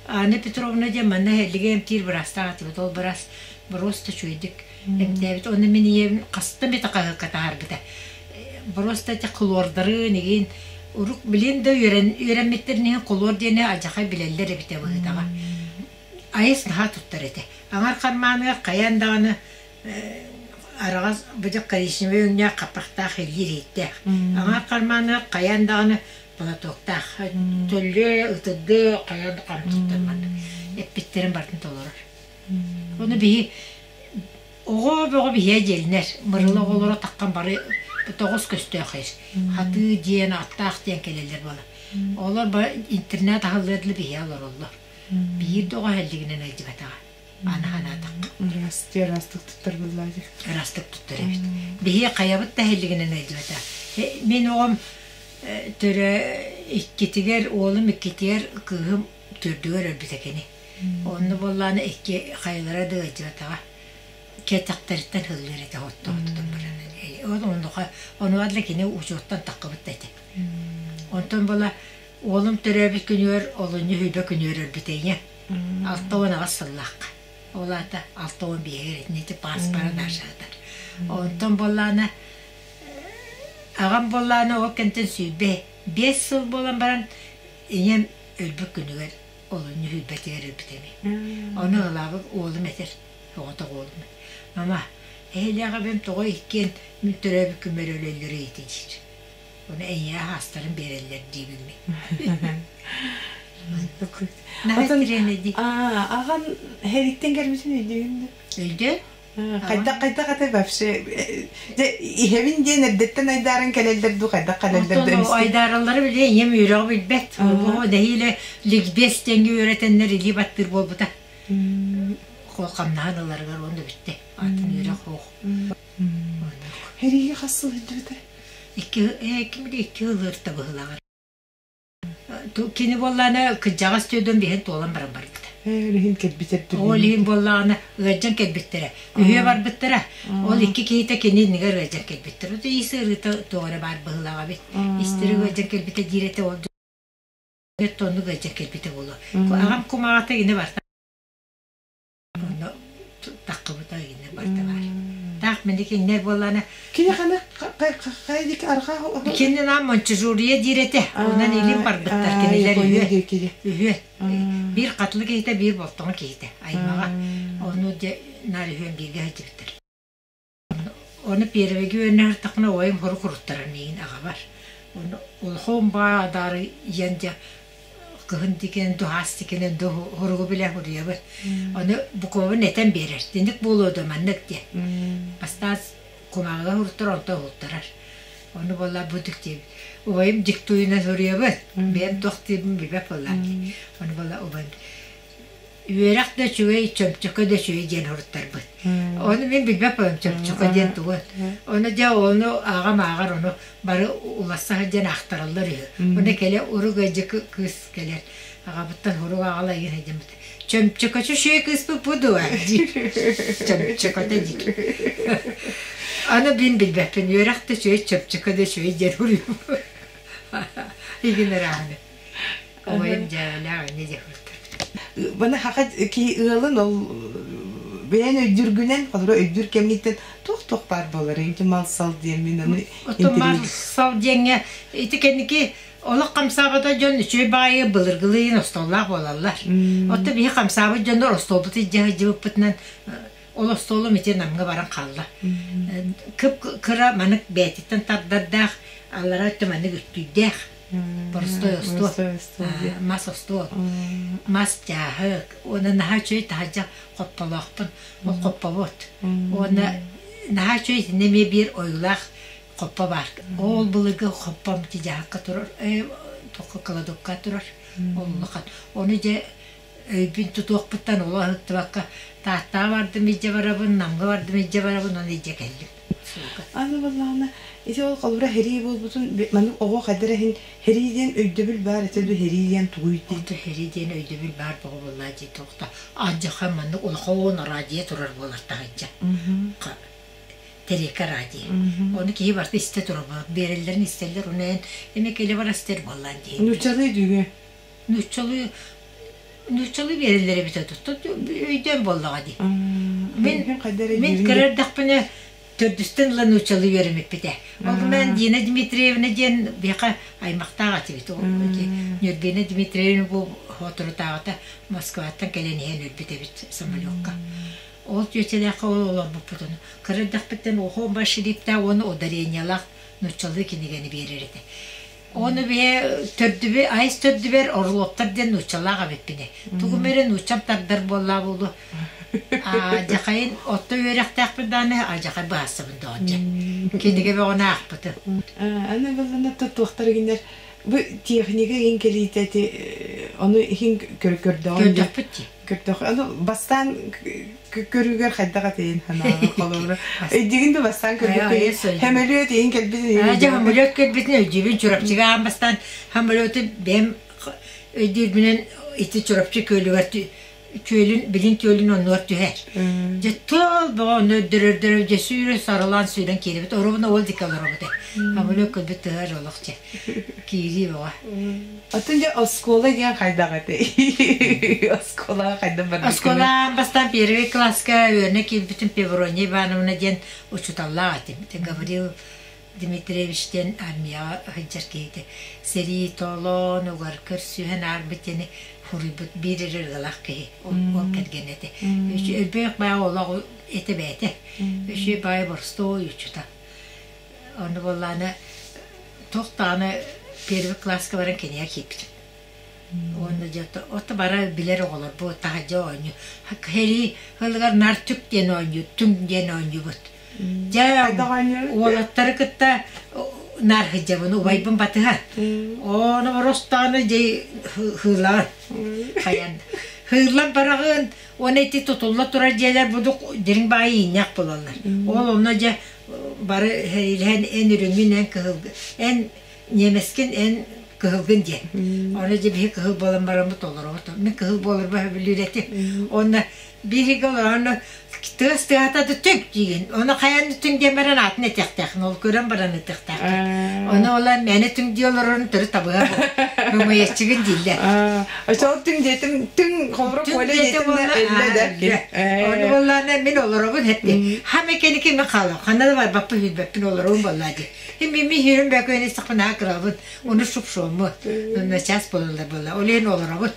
Анна Петровна диэн манна Һэллигэ эмтиир быраастаах этибит. Ол быраас боруоста үчүгэйдик эмтээбит. Уонна мин ийэм хаста эмит хаһыакка таһаарбыта. Боруоста ити хлордарын игин урук билин да үөрэн үөрэммиттэрин иһин хлор диэни алдьархай билэллэр эбитэ быһыытаҕа. Айыс наһаа туттар этэ. Аҥар хармааныгар хайаан даҕаны араҕас быдьык коричневай өҥнөөх хаппахтаах илиир иһиттээх. Аҥар хармааныгар хайаан даҕаны платоктаах. Төллүө, ытырдыа, хайаан да хам туттар маннык. Эппиттэрин барытын толорор. Ону биһи оҕо бөҕө биһиэ диэлинэр. Мырыла оҕолоро таххан бары тоҕус көстөөх ир. Хатыы диэн, аттаах диэн кэлэллэр буола. Олор интернет аһыллыар дылы биһиэ олороллор. Биир да оҕо эһэллигинэн ыалдьыбатаҕа. Аны санаатахха. Ыраастыы ыраастык туттар буоллаа дии. Ыраастык туттар эбит. Биһиги хайабыт да эһэллигинэн ыалдьыбатаҕа. Мин оҕом төрө иккитигэр, уолум иккитигэр, кыыһым төрдүгэр өлбүтэ кини. Онно буоллаҕына икки хайалара да ыалдьыбатаҕа. Кэтэхтэриттэн һыллыыр этэ оттоотутун баран. Ол онуоха онуоха да кини учуоттан таххыбыт да этэ. Онтон буола уолум төрөөбүт күнүгэр олунньу сүүрбэ күнүгэр өлбүтэ ийэ. 68 сыллаахха. Ол аата 65-гэр итини ити пааспара наашаатар. Онтон буоллаҕына аҕам буоллаҕына ол кэмтэн 25 сыл буолан баран ийэм өлбүт күнүгэр олунньу сүүрбэтигэр өлбүт эми. Ону ылаабыт уолум этэр, оҕотох уолум. Мама, эһэлээх эбэм тоҕо иккиэн мин төрөөбүт күммэр өлөллөрүй ити диир. Ону эйиэхэ аастарын биэрэллэр диибин мин. Наһаа тирээнэ дии. Аҕан хэриттэн кэлбитин өйдүүгүн да? Өйдөөн. Хайдах хайдах это вообще дьэ иһэбин диэн эрдэттэн айдааран кэлэллэр дуу хайдах кэлэллэр да эмискэ айдаараллары билэ ийэм үөрэҕи билбэт. Бу нэһиилэ ликбез диэҥҥэ үөрэтэннэр илии баттыыр буолбута. Хамнаһын ыларыгар уонна бүттэ. Атын үөрэх суох. Хэриигэ хас сыл сылдьыбыта? Икки ким билэ икки ылыырта быһыылааҕар. Кини буоллаҕына кырдьаҕас түөдөн биһэн туолан баран барбыта. Ол иһин кэлбитэр Ол иһин буоллаҕына ыалдьан кэлбиттэрэ. Үһүө барбыттара. Ол икки киһитэ кини иннигэр ыалдьан кэлбиттэр. Ото ис ыарыыта тоҕо эрэ баар быһыылааҕа эбит. Истэри ыалдьан кэлбитэ диир этэ ол тоннук ыалдьан кэлбитэ буолуо. Аҕам кумаҕата ини барта Онно таххыбыта иннэ барда баар. Таах мин кинилэр буоллаана Кини ханы хайдик арҕаа Кини нам Мончжурия диир этэ. Онон илин барбыттар кинилэр Япония үһүө. диэки. Үһүө. Биир хатылы киһитэ, биир болтоҥо киһитэ аймаҕа. Ону дьэ наар үһүөн бииргэ сылдьыбыттар. Ону первыйга үөрэнэ сырыттахпына убайым хорук уруттарар миигин аҕабар. Ону улахан баа адаары ийэн дьэ кыһын дикэн дуһаас дикэнэн ду хоругу билэ суруйабын. Ону буковын этэн биэрэр. Тинник буолуо да маннык диэн. Бастаан кумааҕыга суруттар, онтон уһултарар. Ону буолла бу диктиэбит. Убайым диктуйунан суруйабын. Бэйэм туох диирбин билбэт буоллаҕым дии. Ону буолла убайым үөрэх да үчүгэй, чөмчөкө да үчүгэй диэн суруттарбыт. Ону мин билбэт буолам чөмчөкө диэн тугун. Ону дьэ ону аҕам ааҕар ону бары уласса сылдьан аахтараллар үһү. Ону кэлэ урук ыалдьы кыыс кэлэр. Аҕабыттан урук аҕала игин сылдьаммыт. Чөмчөкөчү үчүгэй кыыспыт бу дуо диир. Чөмчөкөтө диир. Аны мин билбэппин үөрэх да үчүгэй, чөмчөкө да үчүгэй диэн уруйбут. Игин ырааны. Убайым дьээбэлээх инньэ диэх Баны хаха ки ыалын ол бэйэн өйдүүргүнэн холобура өйдүүр кэмҥиттэн туох-туох баар буолар ити мал-сал диэн мин ону Оттон мал-сал диэҥҥэ ити кэнники олох хамсаабата дьон үчүгэй баайы былыргылыын остуоллаах буолаллар. Оттон биһи хамсаабыт дьоннор остуолбут илдьэ сылдьыбыппытынан ол остуолум ити Намҥа баран хаалла. Кып-кыра манык бэйэтиттэн тардардаах, аллара өттө маннык үттүйдээх. Боростой остуол, мас остуол, мас дьааһык уонна наһаа үчүгэй таһырдьа хопполоохпун, ол хоппобут. Уонна наһаа үчүгэй итиннэ эмиэ биир ойуулаах хоппо баар. Ол былыргы хоппом ити дьааһыкка турар, туохха кладовка турар, ол улахан. Ону дьэ өйбүн тутуохпуттан олох ыһыктыбакка Тааттаҕа бардым илдьэ барабын, Намҥа бардым илдьэ барабын, ону илдьэ кэллим. Аны буоллаҕына. Ити ол холобура һэрии буолбутун маннык оҕо хайдах иһин һэрии диэн өйдөбүл баар этэ дуу һэрии диэн тугуй дии? Ото һэрии диэн өйдөбүл баар боҕо буоллаа дии туохта алдьархай маннык улахан араадьыйа турар буолар таһырдьа. Тэриэкэ араадьыйа. Ону киһи барыта истэ турар буолар. Биэрэллэрин истэллэр, ону эн эмэ кэлэ бара истэр буоллаан дии. Нууччалыы дүүгэ. Нууччалыы нууччалыы биэрэллэр эбитэ өйдөөн буоллаҕа дии. Мин мин кыра эрдэхпинэ төрдүстэн ыла нууччалыы үөрэммиппитэ. Ол гынан Дина Дмитриевна диэн биһиэхэ аймахтаах этибит. Нюрбина Дмитриевна бу соторутааҕыта Москваттан кэлэн иһэн өлбүт эбит самолекка. Ол чүөчэлээххэ ол олорбуппутун. Кыра эрдэхпиттэн Охо Башириптаах уонна ударениелаах нууччалыы кинигэни биэрэр этэ. Ону биһи төрдүбү айс төрдүбэр Орловтар диэн нууччалаах эбиппинэ. Тугум эрэ нууччам тардар буоллаа буолуо. Адьахайын отто үөрэхтээхпин даҕаны адьахай быһаарсабын доҕор дьэ. Кинигэ бөҕөнү аахпытым. Аны буллана туохтар гиннэр бу техника иһин кэлиитэ ити ону иһин көрдөҕүн Көрдөхпүт дии. Көрдөх аны бастаан көрүүгэр хайдах этейин санааҕа холобура өйдүүгүн да бастаан көрбүккүн хөмөлүөт иһин кэлбитин Дьэ хөмөлүөт кэлбитин өйдүүбүн Чурапчыга аан бастаан хөмөлүөтү бэйэм өйдүүрбүнэн ити Чурапчы күөлүгэр күөлүн билин күөлүн оннугар түһэр. Дьэ тыл бөҕө онно өрдөрөрдөрө дьэ сүүрэ сарылаан сүүрэн киирэбит. Оробуна ол диэки олоробут ээ. Хөмөлүөт кэлбит тыһар олох дьэ. Киирии бөҕө. Оттон дьэ оскуола диэн хайдах этэй? Оскуолаҕа хайдах барбыккыный? Оскуолаҕа бастаан первый класска үөрэнэ киирбитим Певрония Ивановна диэн учууталлаах этим. Это Гаврил Дмитриевич диэн армияҕа сылдьар киһитэ. Сэрии толоон угар көрсүһэн аарбыт диэни суруйбут биир эрэ ыалаах киһи. Ол, ол кэргэнэ этэ. Өлбөөх баа олох этэ бэйэтэ. Үчүгэй баай боростуой учуутал. Ону буоллаҕына туох даҕаны первый класска баран кинигэ киирбитим. Уонна дьэ ото бары билэр оҕолорбут таһырдьа оонньуу. Сэрии сылыгар наар түк диэн оонньуу, түҥ диэн оонньуубут. Дьэ уолаттары кытта наар сылдьабын, убайбын батыһан. Ону оростоonu дьэ хыылаан хайан. Хыыллан бараҕын, уонна ити тутулла турар дьиэлэр будук дириҥ баайы ииннээх буолаллар. Ол онно дьэ бары сэриилэһэн эн үрүҥҥүн, эн кыһылгын, эн ньиэмэскин, эн кыһылгын диэн. Ону дьэ биһи кыһыл буолан бараммыт олоробут. Мин кыһыл буоларбар сөбүлүүр этим. Уонна биһиги олорон тыас тыаһата да түҥ диигин. Ону хайаан да түҥ диэн баран аатын этиэхтээхин, ол көрөн баран ытыахтааххын. Ону ол мээнэ түҥ дии олорорун төрүт табыһа буол. Көмөйөччүгүн дииллэр. Очол түҥ диэтим, түҥ холобура Түҥ Коля диэтэ диэтим да буолла, өллө да. өллө. Ону буоллаҕына мин олоробун эттим. Хам кэнники мин хаалам, ханна да барбаппын, сүүрбэппин олоробун буоллаа дии. Мин мин сүүрүм бөкүөн истэхпинэ наһаа кырабын, ону шупшуомму. Начаас буолаллар буолла. Ол иһин олоробун.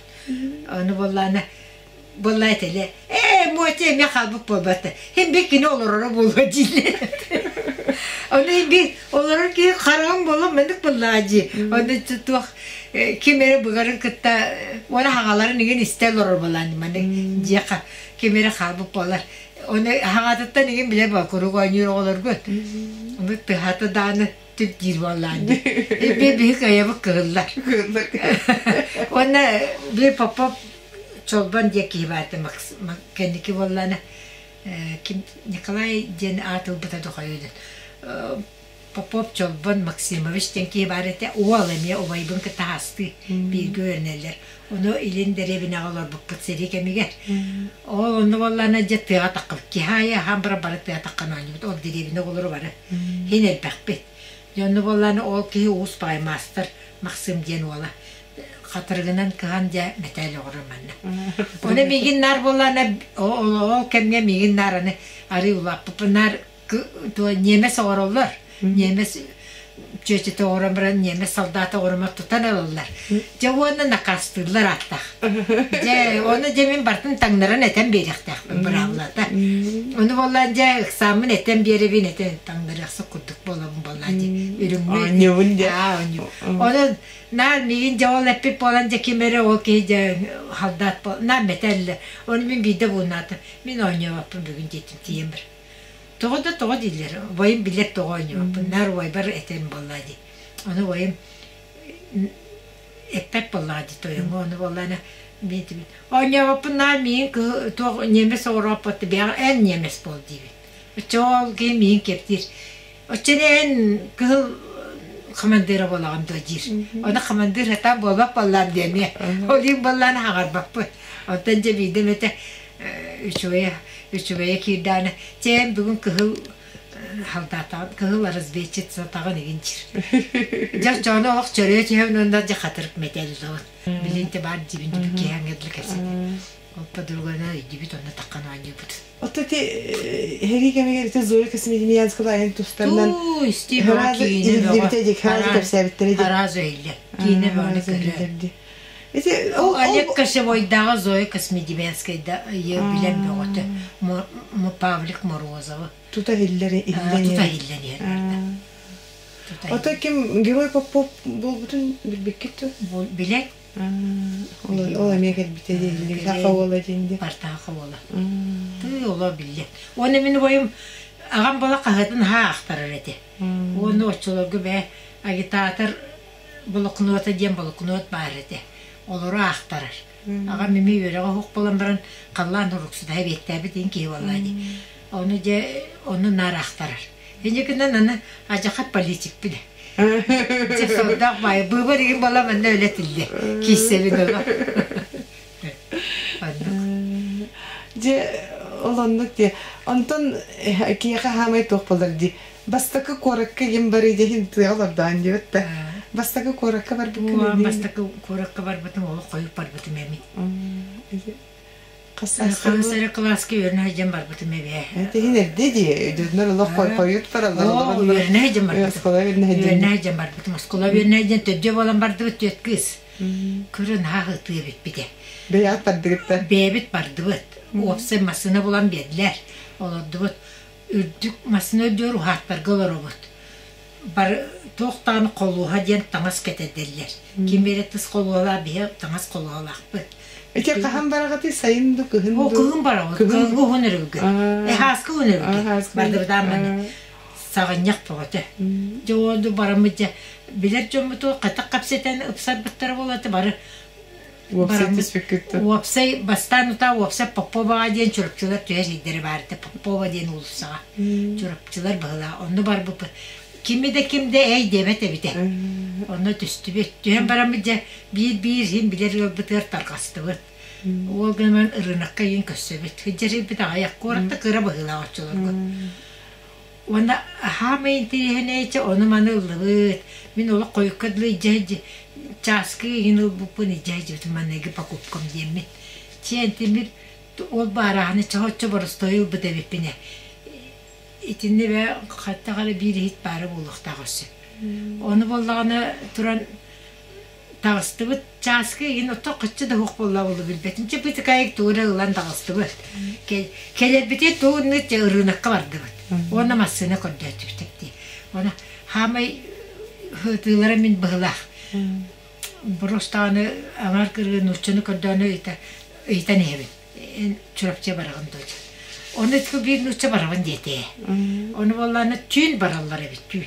Ону буоллаҕына буолла этэлэ. Ээ, муоча эмиэ хаалбыт буолбата. Хим бир кини олороро буолуо дииллэр. Ону бир олорор киһи хараҕым буолан маннык буоллаҕа дии. Ону туох ким эрэ быгарын кытта уона хаҥаларын игин истэ олорор буолаан маннык дьиэхэ ким эрэ хаалбыт буолар. Ону хаҥатыттан игин билэр буол куруук оонньуур оҕолоргут. Ону тыһата дааны түк диир буоллаан дии. Би биһи кыайабыт кыһыллар. Уонна бир Попов Чолбон диэн киһи баар этэ кэнники буоллаана ким Николай диэн аат ылбыта дохойу диэн Попов Чолбон Максимович диэн киһи баар этэ уол эмиэ убайбын кытта хаастыы бииргэ үөрэнэллэр ону илин дэриэбинэҕэ олорбуппут сэрии кэмигэр ол онно буоллаана дьэ тыаҕа таххыбыт киһи аайы аһаан баран бары тыаҕа таххан оонньуубут ол дэриэбинэ оҕолоро бары иһин элбэхпит дьэ онно буоллаана ол киһи уус баҕайы маастар Максим диэн уола хатырыгынан кыһан дьэ мэтээл оҕорор манна. Ону миигин наар буоллаана ол кэмҥэ миигин наар аны арыы улааппыппын наар ньиэмэс оҕороллор. Ньиэмэс чүөчэтэ оҕорон баран ньиэмэс солдата оҕорума тутан ылаллар. Дьэ уонна накаастыыллар ааттаах. Дьэ ону дьэ мин бартын таҥнаран этэн биэриэхтээхпин быраабылата. Ону буоллаан дьэ ыксааммын этэн биэрэбин этэн таҥнарыахсык курдук буолабын буоллаа дии. Үрүҥмү Оонньуубун дьэ. Аа оонньуу. Онон Наар миигин дьэ ол эппит буолан дьэ ким эрэ ол киһи дьэ халдаат буол наар мэтээллэ. Ону мин биирдэ бууннаатым. Мин оонньообоппун бүгүн диэтим тиийэн бар. Тоҕо да тоҕо дииллэр. Убайым билэр тоҕо оонньообоппун. Наар убайбар этэн буоллаа дии. Ону убайым эппэт буоллаҕа дии тойоҥҥо. Ону буоллаана мин этибин. Оонньообоппун наар миигин туох ньиэмэс оҕорооппот бэйэҕэ эн ньиэмэс буол диибин. Оччоҕо ол киһи миигин кэптиир. Оччону эн кыһыл хамандыыра буолаҕын дуо диир. Ону хамандыыр сатаан буолбат буоллаам диэмиэ. Ол иһин буоллаан хаҥарбаппын. Онтон дьэ биирдэ эмэтэ үчүгэйэ үчүгэйэ киирдэҕинэ чэ эн бүгүн кыһыл халдаатаҕын кыһыл разведчицатаҕын игин диир. Дьэ оччоҕуна олох чөрүө түһэбин уонна дьэ хатырык мэтэллэҕин. Билин те баар дибин дибин киһи дылы кэпсэтэ. Ол подруганы өйдүүбүт онно таххан оонньуубут. Ото ти хери кэмигэр ити Зоя Космодемьянская айан тустарынан Туу, истии бөҕө Разы киинэ бөҕө. иһиллибитэ дик разы кэпсээбиттэрэ дик. Араас иһиллэр. Киинэ бөҕөнү Разы көрөр. иһиллэрди. Ити Ол ол ол Олег Кошевойдааҕы Зоя Космодемьянскайда билэн бөҕөтө. Павлик Морозовы. Тута иһиллэр иһиллэн Тута иһэр. иһиллэн иһэр барда. Тута Ото иһиллэр. ким Герой Попов буолбутун билбиккит ту? Билэр. Ол Билии ол бөҕөтө. эмиэ кэлбитэ дииллибит. Саха Кэлэн уола диэн дии. Партаха уола. Тыы оло биллэ. Уонна мин убайым аҕам буола хаһыатын аһаа ахтарар этэ. Уонна оччолорго бээ агитатор блокнота диэн блокнот баар этэ. Олору аахтарар. Аҕам эмиэ үөрэҕэ оһох буолан баран халлаан уруксутаһа эбиэттээбит иһин киһи буоллаа дии. Ону дьэ ону наар аахтарар. Инньэ гынан аны адьахат политикпин. Дьэ сордоох баайы быыбар игин буола манна үлэ тиллэ. Кииссэбин оло. Оннук. Дьэ ол оннук дии. Онтон киһиэхэ хаамай туох буолар дии. Бастакы куоракка ким барый диэхин тыа олордоон диэбит да. Бастакы куоракка барбыккын Уо, өйдүүн. Бастакы куоракка барбытым, олох хойут барбытым эми. Хас сааскар Хаһыс бу? эрэ кылааска үөрэнэ сылдьан барбытым эбээ. Тиһин эрдэ дии. Өйдөнөр олох хойут бараллар Оо, олороллор. үөрэнэ сылдьан барбытым. Оскуола үөрэнэ Үөрэнэ сылдьан. сылдьан барбытым. Оскуола үөрэнэ сылдьан төрдүө буолан бардыбыт түөрт кыыс. Көрөн аах ытыы эбиппитэ. Бэйэҕит бардыгыт да. Бэйэбит бардыбыт. Уопсай массыына булан биэрдилэр. Олордубут. Үрдүк массыына үрдүгэр уһааттарга олоробут. Бары туох даҕаны холуоһа диэн таҥас кэтэрдэллэр. Ким эрэ тыс холуолаах, биһи таҥас холуолаахпыт. Ити хаһан бараҕытый сайын ду кыһын О, ду? кыһын барабыт. Кыһын Кыһыҥҥы уһун өрүлгэ. Аа, Хааскы уһун өрүлгэ. хааскы Бардыбыт аамманы. Саҕынньах бөҕөтө. Дьэ ол бараммыт дьэ билэр дьоммуту хатах кэпсэтэн ыпсарбыттара буолла бары Уопсай бараммыт түспүккүт дуу? уопсай бастаан утаа уопсай Поповаҕа диэн Чурапчылар түһэр сирдэрэ баар этэ Попова диэн уулуссаҕа Чурапчылар быһылаах онно барбыппыт кими да ким да эй диэбэт эбитэ онно түстүбүт түһэн бараммыт дьэ биир-биир иһин билэр ыалбытыгар тарҕастыбыт уол гынан ырыынакка иин көрсөбүт дьэрийбит аҕыйах куорат да кыра быһыылаах оччолорго Уонна аһаамай интэриэһинэйчэ ону-маны ыллыбыт. Мин олох хойукка дылы илдьэ чааскы игин ылбыппын илдьэ сылдьыбытым маныгы покупкам диэммин. Чээнтимир ол баарааһыны чоһоччу боростуой ылбыт эбиппин ээ. Итиннэ бээ хаттах эрэ биир иһит баара буолуохтаах өссө. Ону буоллаҕына туран таҕыстыбыт чааскы игин ото хаччы да суох буолла буолу билбэтим чэ бытыкайык тугу эрэ ылан таҕыстыбыт кэлэрбитигэр тугу ынныт ырыынакка бардыбыт уонна массыына көрдөөтүбүт дии уонна хаамай ытыылара мин быһылаах просто аҥар кырыы нууччаны көрдөөнү ыйытан иһэбин эн Чурапчы бараҕын дуо ону биир нуучча барабын диэтэ ону буоллаана түүн бараллар эбит түүн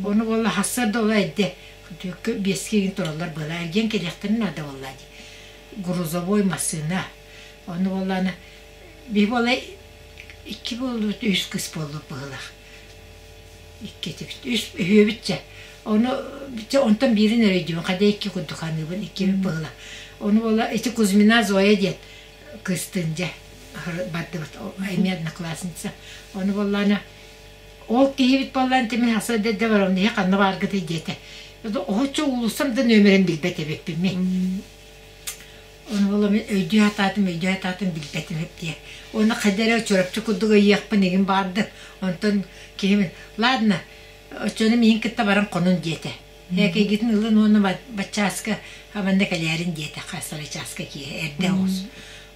Ону буолла сарсыарда ола эрдэ түөккэ биэскэ игин тураллар быһалаа эргийэн кэлиэхтэрин наада буоллаа дии. Грузовой массыына. Ону буоллаана биһи буола икки буоллубут үс кыс буоллубут быһыылаах. Икки этибит. Үс үһүөбүт чэ. Ону чэ онтон биирин эрэ өйдүүбүн хада икки курдук ханыыбын иккибит быһыылаах. Ону буола ити Кузьмина Зоя диэн кыыстыын дьэ бардыбыт эмиэ одноклассница. Ону буоллаана Ол киһибит буоллаан тимир хаса дэдэ баран иһи ханна бааргытый диэтэ. Оһоччу уулуссам да нүөмэрин билбэт эбиппин мин. Ону буола мин өйдүү сатаатым, өйдүү сатаатым билбэтим эбит диэ. Уонна хайда эрэ Чурапчы курдук ыйыахпын игин баарды. Онтон киһим ладно, оччону миин кытта баран хонун диэтэ. Ээкэйгитин ылын уонна баччааска манна кэлээрин диэтэ хас чааска киэһэ эрдэ оҕус.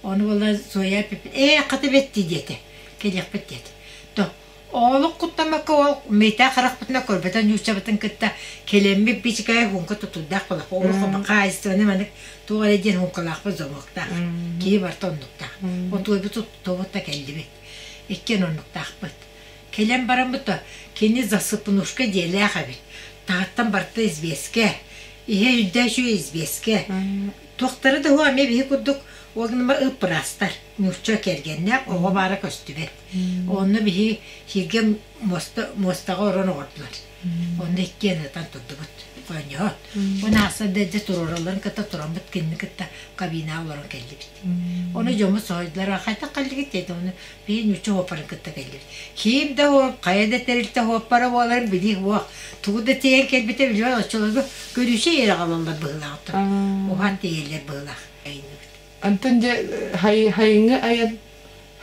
Ону буола Зоя ээ хата бэтти диэтэ. Кэлиэхпит диэтэ. То Олох куттаммакка ол миитээ харахпытына көрбөтө нууччабытын кытта кэлэммит бичикэйэ хуҥка тутурдаах буолах олох хаһаайыстыбаны маннык туох эрэ диэн хуҥкалаахпыт замоктаах киһи барыта оннуктаах отуойбут туттубут да кэллибит иккиэн оннуктаахпыт кэлэн бараммыт да кини засыпнушка дьиэлээх эбит таһыттан барыта извескэ иһэ үрдэ үчүгэй извескэ туохтара да уһу эмиэ биһи курдук Ол гынан ып-ыраастар, нуучча кэргэннээх, оҕо баара көстүбэт. Онно биһи сиргэ муоста, муостаҕа орон оҥордулар. Онно иккиэн ытан турдубут, хоонньоһон. Уонна аахсан да дьэ туруоралларын кытта тураммыт кинини кытта кабинаҕа олорон кэллибит. Ону дьоммут соһуйдулар, хайдах кэллигит диэтэ, ону биһи нуучча уоппарын кытта кэллибит. Ким да хайа да тэрилтэ уоппара буоларын билии суох. Тугу да тиэйэн кэлбитэ билбэт, оччолорго көрүүчэ иэрэ аҕалаллар быһыылаах уһаан тиэйэллэр быһыылаах. Антон дьэ хайыҥҥы айан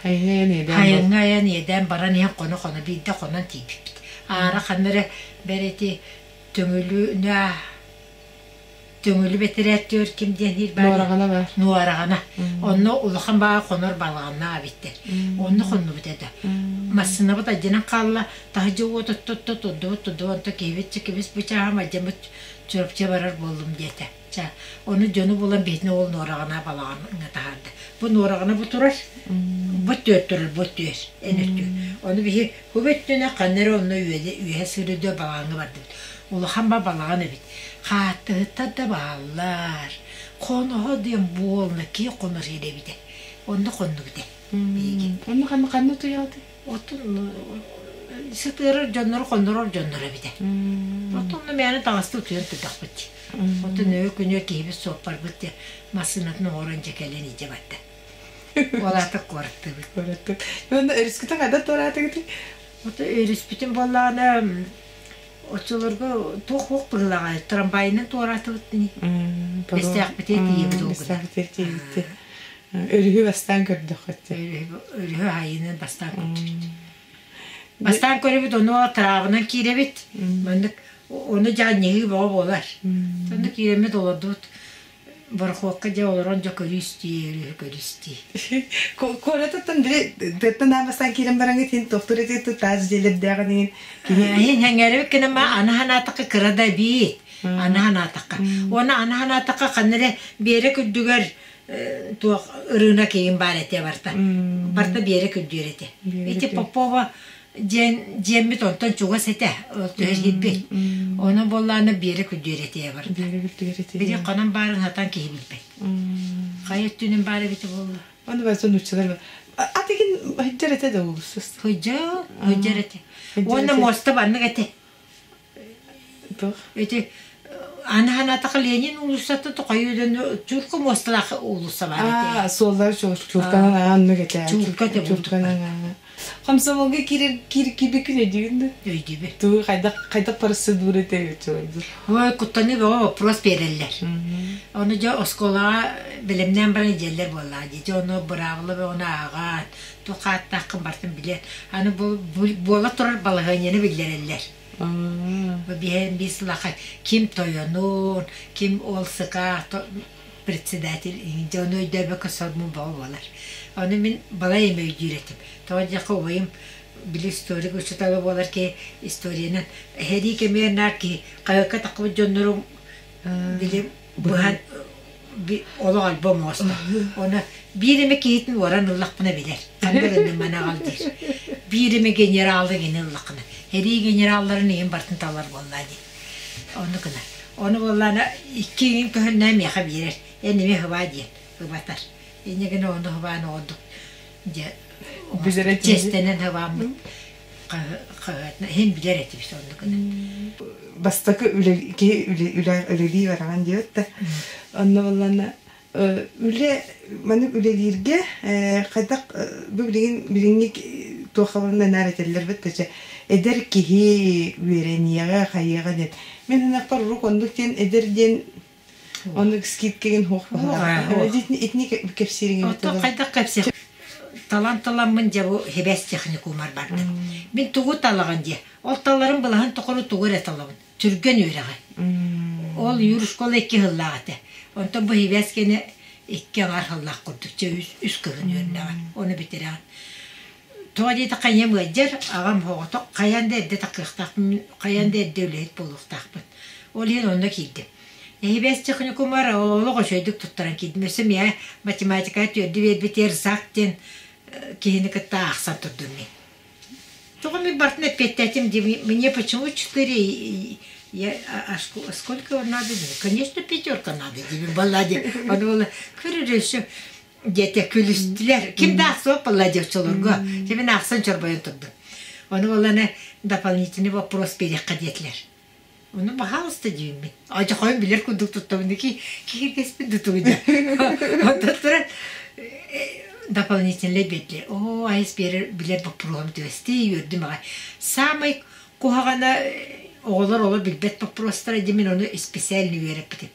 хайыҥҥы айан иэдээн Хайыҥҥы айан иэдээн баран иһэн хоно-хоно биирдэ хонон тиийбиппит. Аара ханна эрэ бэрэти Төҥүлү Төҥүлү бэтэрээттиэр ким диэн иһир баар Нуораҕана баар. Нуораҕана. Онно улахан баҕа хонор балаҕаннаах эбиттэр. Онно хоннубут этэ. Массыынабыт алдьанан хаалла, таһырдьа уот оттотто, турдубут, турдубут, онто киһибит чэкибис бу чааһым алдьаммыт Чурапчы барар буоллум диэтэ. Ча, ону дьону булан биһитин ол Нуораҕана балаҕаҥҥа таһаарда. Бу Нуораҕана бу турар, бу түөр турар, бу түөр, эн өттү. Ону биһи бу өттүнэ ханна эрэ онно үөһэ сырыыда балаҕаҥҥа бардыбыт. Улахан ба балаҕан эбит. Хааттыһыттар да бааллар. Хоноһо диэн буолна, киһи хонор сирэ эбитэ. Онно хоннубут ээ биһиги. Онно ханна ханна утуйаҕытый? Отун сытыарар дьоннору хоннорор дьоннор эбитэ. Оттон мээнэ таҥаста утуйан турдахпыт дии. Оттон өйө күнүө киһибит суоппарбыт дии массыынатын оҥорон дьэ кэлэн илдьэ барда. Ол аата куораттыыбыт. Куораттык. Уонна өрүскүтүн хайдах туораатыгытый? Ото өрүспүтүн буоллаҕына оччолорго туох уох быһыылааҕай трамвайынан туораатыбыт ини. Бэстээхпитигэр тиийэбит ол гына. Бэстээхпитигэр тиийбит. Өрүһү бастаан көрдөххө Өрүһү аайынан бастаан көрдүбүт. Бастаан көрөбүт, ону тыраабынан киирэбит. Маннык ону дьаанньыһыы бөҕө буолар. Онно киирэммит олордубут. Борохуокка дьэ олорон дьэ көрүстүү, өрүһү көрүстүү. Куоратыттан били тыаттан аан бастаан киирэн бараҥҥыт иһин тохтуур этиттэн таас дьиэлэрдээҕин иһин киһи Иһин хэҥээрибит гына ма аны санаатахха кыра да эбиит. Аны санаатахха. Уонна аны санаатахха ханна эрэ биэрэк үрдүгэр туох ырыына киин баар этэ барта. Барта Биэрэ күрдүөр этэ. Ити Попова диэн дьиэммит онтон чугас этэ. Ол төһө киирбит. Онон буоллаана Биэрэ күрдүөр этэ барта. Биэрэ күрдүөр этэ. Били ханан баарын хатан киһи билбэт. Хайа өттүнэн баар эбитэ буолла. Оны барса нууччалар атигин хыдьар этэ да уулуссас. Хыдьар, хыдьар этэ. Уонна муоста баннык этэ. Туох? Ити аны санаатахха Ленин уулуссата тоқойууданы чуурка муосталаах уулусса баар этэ. Аа, суоллар чуурканан ааннык этэ. Чуурка этэ Чуурканан аа. Комсомолга киирэр киир киирбиккин өйдүүгүн да? Өйдүүбүн. Тугу хайдах хайдах процедура этэ чугайдыр? Ой, куттаныы бөҕө вопрос биэрэллэр. Ону дьэ оскуолаҕа бэлэмнээн баран дьиэллэр буоллаҕа дии. Дьэ ону быраабыла бөҕөнү ааҕаат, туох ааттааххын барытын билэн, аны бу буола турар балаһыанньаны биллэрэллэр. Бу биһэн биир сылаха ким тойонун, ким ол сыка председатель дьэ ону өйдөөбөккө сорбун бөҕө буолар. Ону мин балай эмэ өйдүүр этим. Тоҕо диэххэ убайым били историк учуутала буолар киһи историянан эһэрии кэмигэр наар киһи хаһыакка таххыбыт дьоннорум били быһан олох альбом оҥостор. Оны биир эмэ киһитин уоран ыллахпына билэр. Ханна гынным маны аҕал диир. Биир эмэ генералы гини ыллаххына. Эрии генералларын иһин бартын талар буоллаа дии. Ону гынар. Ону буоллаана икки иҥин көһүннээ миэхэ биэрэр. Эн эмиэ хыбаа диэн хыбатар. Инньэ гына ону хыбаан оҕордук дьэ чиэстэнэн хыбааммыт хаһыатына иһин билэр этибит оннук гынан. Бастакы үлэ киһи үлэ үлэлии бараҕын диэбит да. Онно буоллаана үлэ маннык үлэлииргэ хайдах бу билигин билиҥҥи туоххабынан наар этэллэр бит да эдэр киһи үөрэниэҕэ хайыаҕа диэн. Мин санаахпар урук оннук диэн эдэр диэн оннук скидкигин хуох баһылаах. Итини кэпсиириҥ эбит Оттон хайдах кэпсиэх талан таламмын дьэ бу хибэс техникумар бардым. Мин тугу талаҕын диэ. Ол таларым былаһын тухары тугу эрэ талабын. Түргэн үөрэҕи. Ол юршкола икки сыллаах этэ. Онтон бу хибэс кэнэ икки аҥаар сыллаах курдук чэ үс кыһын үөрэнэҕин. Ону бүтэрэҕин. Тоҕо диэтэххэ ийэм ыалдьар, аҕам оҕото хайаан да эрдэ такыахтаахпын, хайаан да эрдэ үлэһит буолуохтаахпын. Ол иһин онно киирдим. Эһибэс техникумар олох үчүгэйдик туттаран киирдим. Өссө миэхэ математикаҕа түөрдү биэрбитигэр ЗАГ диэн киһини кытта аахсан турдум мин. Тоҕо мин бартын эппиэттээтим дии, мне почему четыре, я, а сколько надо? Конечно, пятерка надо, диибин балла дии. Ону буолла, көрөр өссө. Диэтэ күлүстүлэр. Ким да ахсыбат буолла дии оччолорго. Мин ахсан чорбойон турдум. Ону буоллана дополнительный вопрос биэриэххэ диэтилэр. Ону пожалуйста диибин. Адьахойун билэр курдук туттабын ки киһиргэспит да тугу дьэ. Онтон туран дополнительный биэрдилэр. Оо, айыс биэрэр билэр боппуруоһум түбэстии үөрдүм аҕай. Саамай куһаҕана оҕолор олор билбэт боппуруостара дии мин ону специально үөрэппитим.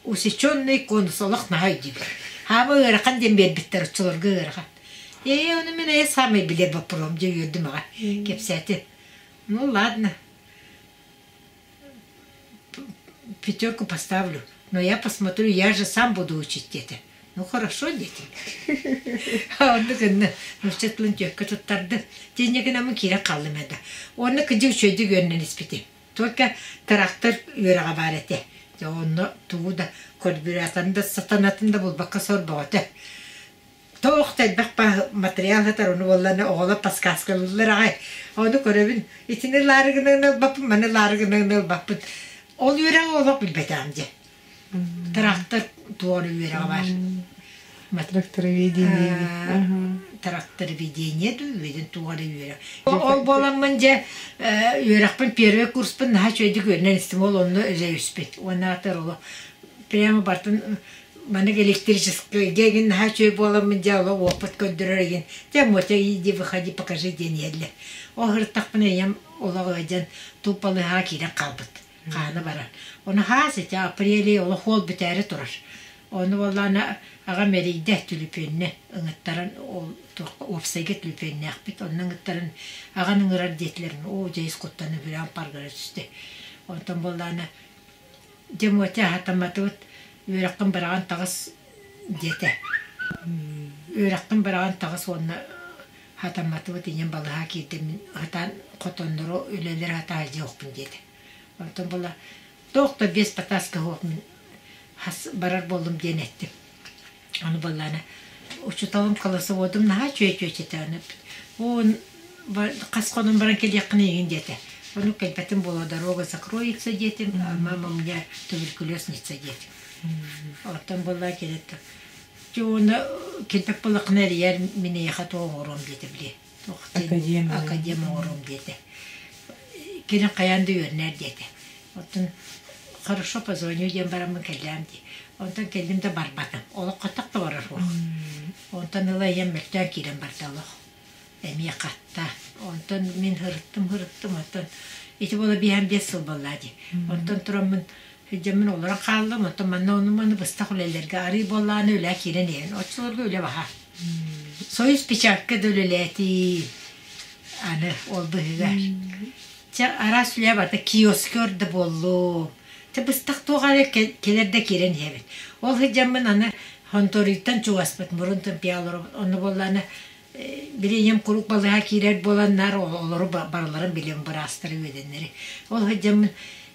Усеченный конус олох наһаа өйдүүбүн. Хаама ыарахан диэн биэрбиттэр оччолорго ыарахан. Ээ, ону мин айа саамай билэр боппуруоһум дьэ үөрдүм аҕай. Кэпсээтим. Ну ладно, пятерку поставлю, но я посмотрю, я же сам буду учить диэтэ. Ну хорошо диэтим. Оннук гынна нуучча тылын түөккэ туттардым. Тиэнньэ гынаммын киирэн хааллым этэ. Уонна кыдьык үчүгэйдик үөрэнэн испитим. Только трактор үөрэҕэ баар этэ. Дьэ онно тугу да карбюраторын да сатанатын да булбакка сор бөҕөтө. Туох да элбэх материал сытар, ону буоллаҕына оҕолор подсказкалыыллар аҕай. Ону көрөбүн, итини ылаары гынан ылбаппын, маны ылаары гынан ылбаппын. Ол үөрэҕи олох билбэтэҕим дьэ. Трактор туора үөрэҕэ баар. Трактороведение. Трактороведение дуу, үөдэн туох эрэ үөрэх. Ол буоламмын дьэ үөрэхпин первый курспун наһаа үчүгэйдик үөрэнэн истим, ол онно үлэ үспүт. Уонна атыр олох прямо бартын маннык электрическайга игин наһаа үчүгэй буоламмын дьэ олох опыт көрдөрөр игин дьэ Мотя иди выходи покажи диэн иһэллэр. Ол сырыттахпына ийэм олох ыалдьан туппалыһаҕа киирэн хаалбыт. Хаана баран. Ону хаас ити апреле олох уол бүтээри турар. Ону буоллаҕына аҕам эрийдэ түлүпүөннэ ыҥыттаран ол уопсайга түлүпүөннээхпит онно ыҥыттаран аҕан ыҥырар диэтилэр оо дьэ ис куттана бүрээн паргара түстэ. Онтон буоллаҕына Дьэ, Мотя аһатамматыбыт, үөрэххин быраҕан таҕыс диэтэ. Үөрэххин быраҕан таҕыс уонна хатамматыбыт ийэм балыһа киирдэ мин хатаан хотоннору үлэлэри хатаа дьиэхпин диэтэ. Онтон була туох да без потаска суох мин хас барар буоллум диэн эттим. Ону буоллаана учууталым классоводум наһаа үчүгэй чүөчэтэ аны уон хас хонон баран кэлиэххин эйигин диэтэ. Ону кэлбэтим буолуо дорога закроется диэтим, мама у меня туберкулезница диэтим. Оттон буоллаа кэлэт дьэ уонна кэлбэт буоллаххына эрийэр мин эйиэхэ туох оҥоруом диэтэ били. Академия. Академ оҥоруом диэтэ. Кэлин хайаан да үөрэнээр диэтэ. Оттон хорошо позвоню диэн бараммын кэллэм дии. Онтон кэллим да барбатым. Олох хатах да барар суох. Онтон ыла ийэм мөлтөөн киирэн барда олох. Эмиэ хатта. Онтон мин һырыттым, һырыттым. Онтон ити буола биэһэн биэс сыл буолла дии. Онтон тураммын сылдьаммын олорон хааллым. Онтон манна ону-маны быстах үлэлэргэ арыы буоллаҕына үлэ киирэн иһэн. Оччолорго үлэ баһа. Союз печатка да үлэлээтии. Аны ол быһыгар. Чэ, араас үлэ барыта киоскер да буоллум. Чэ, быстах туох эрэ кэлэр да киирэн иһэбин. Ол сылдьаммын аны хонторуйтан чугаспыт, мурун тымпыйа олоробут. Онно буоллаҕына били ийэм куруук балыыһа киирэр буолан наар олору барыларын билэм быраастары үөдэннэри. Ол сылдьаммын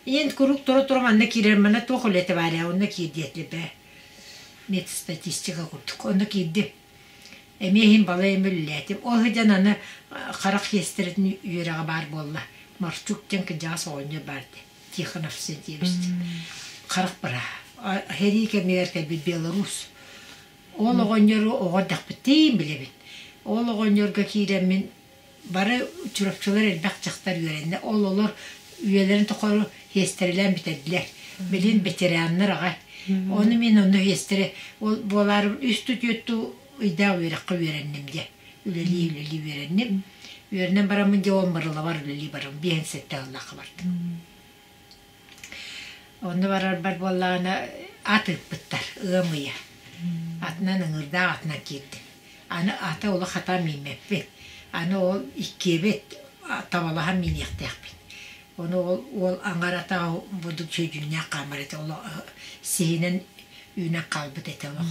ийэм куруук тура-тура манна киирэр, манна туох үлэтэ баар ээ, онно киир диэтилэр бээ. Медстатистика курдук. Онно киирдим. Эмиэ иһин балай эмэ үлэлээтим. Ол сылдьан аны харах сиэстэрэтин үөрэҕэ баар буолла. Марчук диэн кырдьаҕас оҕонньор баар этэ. Тихонов Сергеевич диэн. Харах бырааһа. Сэрии кэмигэр кэлбит Беларусь. Ол оҕонньору оҕо эрдэхпиттиин билэбин. Ол оҕонньорго киирэммин бары чурапчылар элбэх дьахтар үөрэннэ. Ол олор үйэлэрин тухары сиэстэрэлээн бүтэрдилэр. Билин ветераннар аҕай. Ону мин онно сиэстэрэ ол буолаары үс түөрт ыйдаах үөрэххэ үөрэнним дьэ. Үлэлии-үлэлии үөрэнним. Үөрэнэн бараммын дьэ ол Мырылабар үлэлии барым. Биэһин сэттэ сыллаахха бардым. Онно барарбар буоллаҕына ат ыыппыттар ыам ыйа. Атынан ыҥырдаах атынан киирдим. Аны аты олох хатаан мииммэппин. Аны ол иккиэбит табалаһан мииниэхтээхпит. Ону ол уол аҥар атаҕа бурдук сүдьүннээх хаамар этэ олох сиһинэн үүнэн хаалбыт этэ олох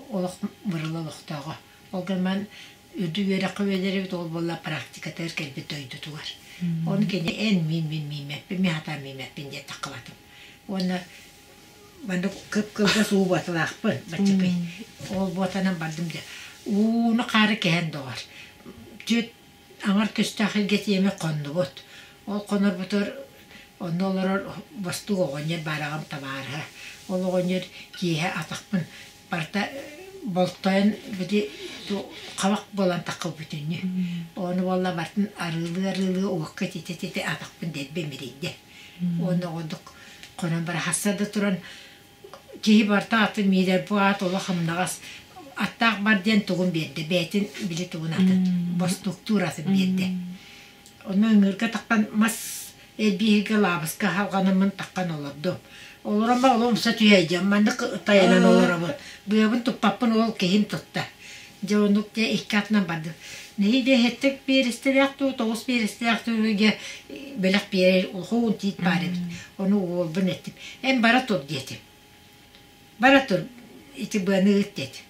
олох мырыла олохтооҕо. Ол гынан үрдүк үөрэххэ үөрэнэбит ол буолла практикатыгар кэлбит дойдутугар. Ону кини эн мин мин мииммэппин мин хатаан мииммэппин диэн таххыбатым. Уонна маннык кып-кылгас уу буоталаахпын баччакый. Ол буотанан бардым дьэ. Ууну хаары кэһэн доҕор. Түөрт аҥар көстөөх илгэ тиэмэ хоннубут. Ол хонорбутугар онно олорор бостуук оҕонньор баар аҕам табаарыһа. Ол оҕонньор киэһэ атахпын барыта. Болтойон били хабах буолан таххыл бүтүннүү. Ону буолла бартын арыылыы-арыылыы уокка титэ-титэ атахпын дэлби имирийдэ. Уонна оҕодук хонон бара хасса да туран киһи барыта аты миирэр бу аат олох ымнаҕас аттаах бар диэн тугун биэрдэ бэйэтин били тугун атын бостуктуур атын биэрдэ. Онно ыҥыырга таххан мас Эрбииһиргэ лаабыска халҕанаммын таххан олордум. Олорон ба олох умса түһээйдим. Маннык тайанан олоробун. Быабын туппаппын ол киһим тутта. Дьэ оннук дьэ икки атынан бардым. Нэһиилэ иһиттик биэрэстэлээх дуу, тоҕус биэрэстэлээх дуу дьэ бэлэх биэрэр улахан тиит баар эбит. Ону уолбун эттим. Эн бара тур диэтим. Бара тур ити быаны ыыт диэтим.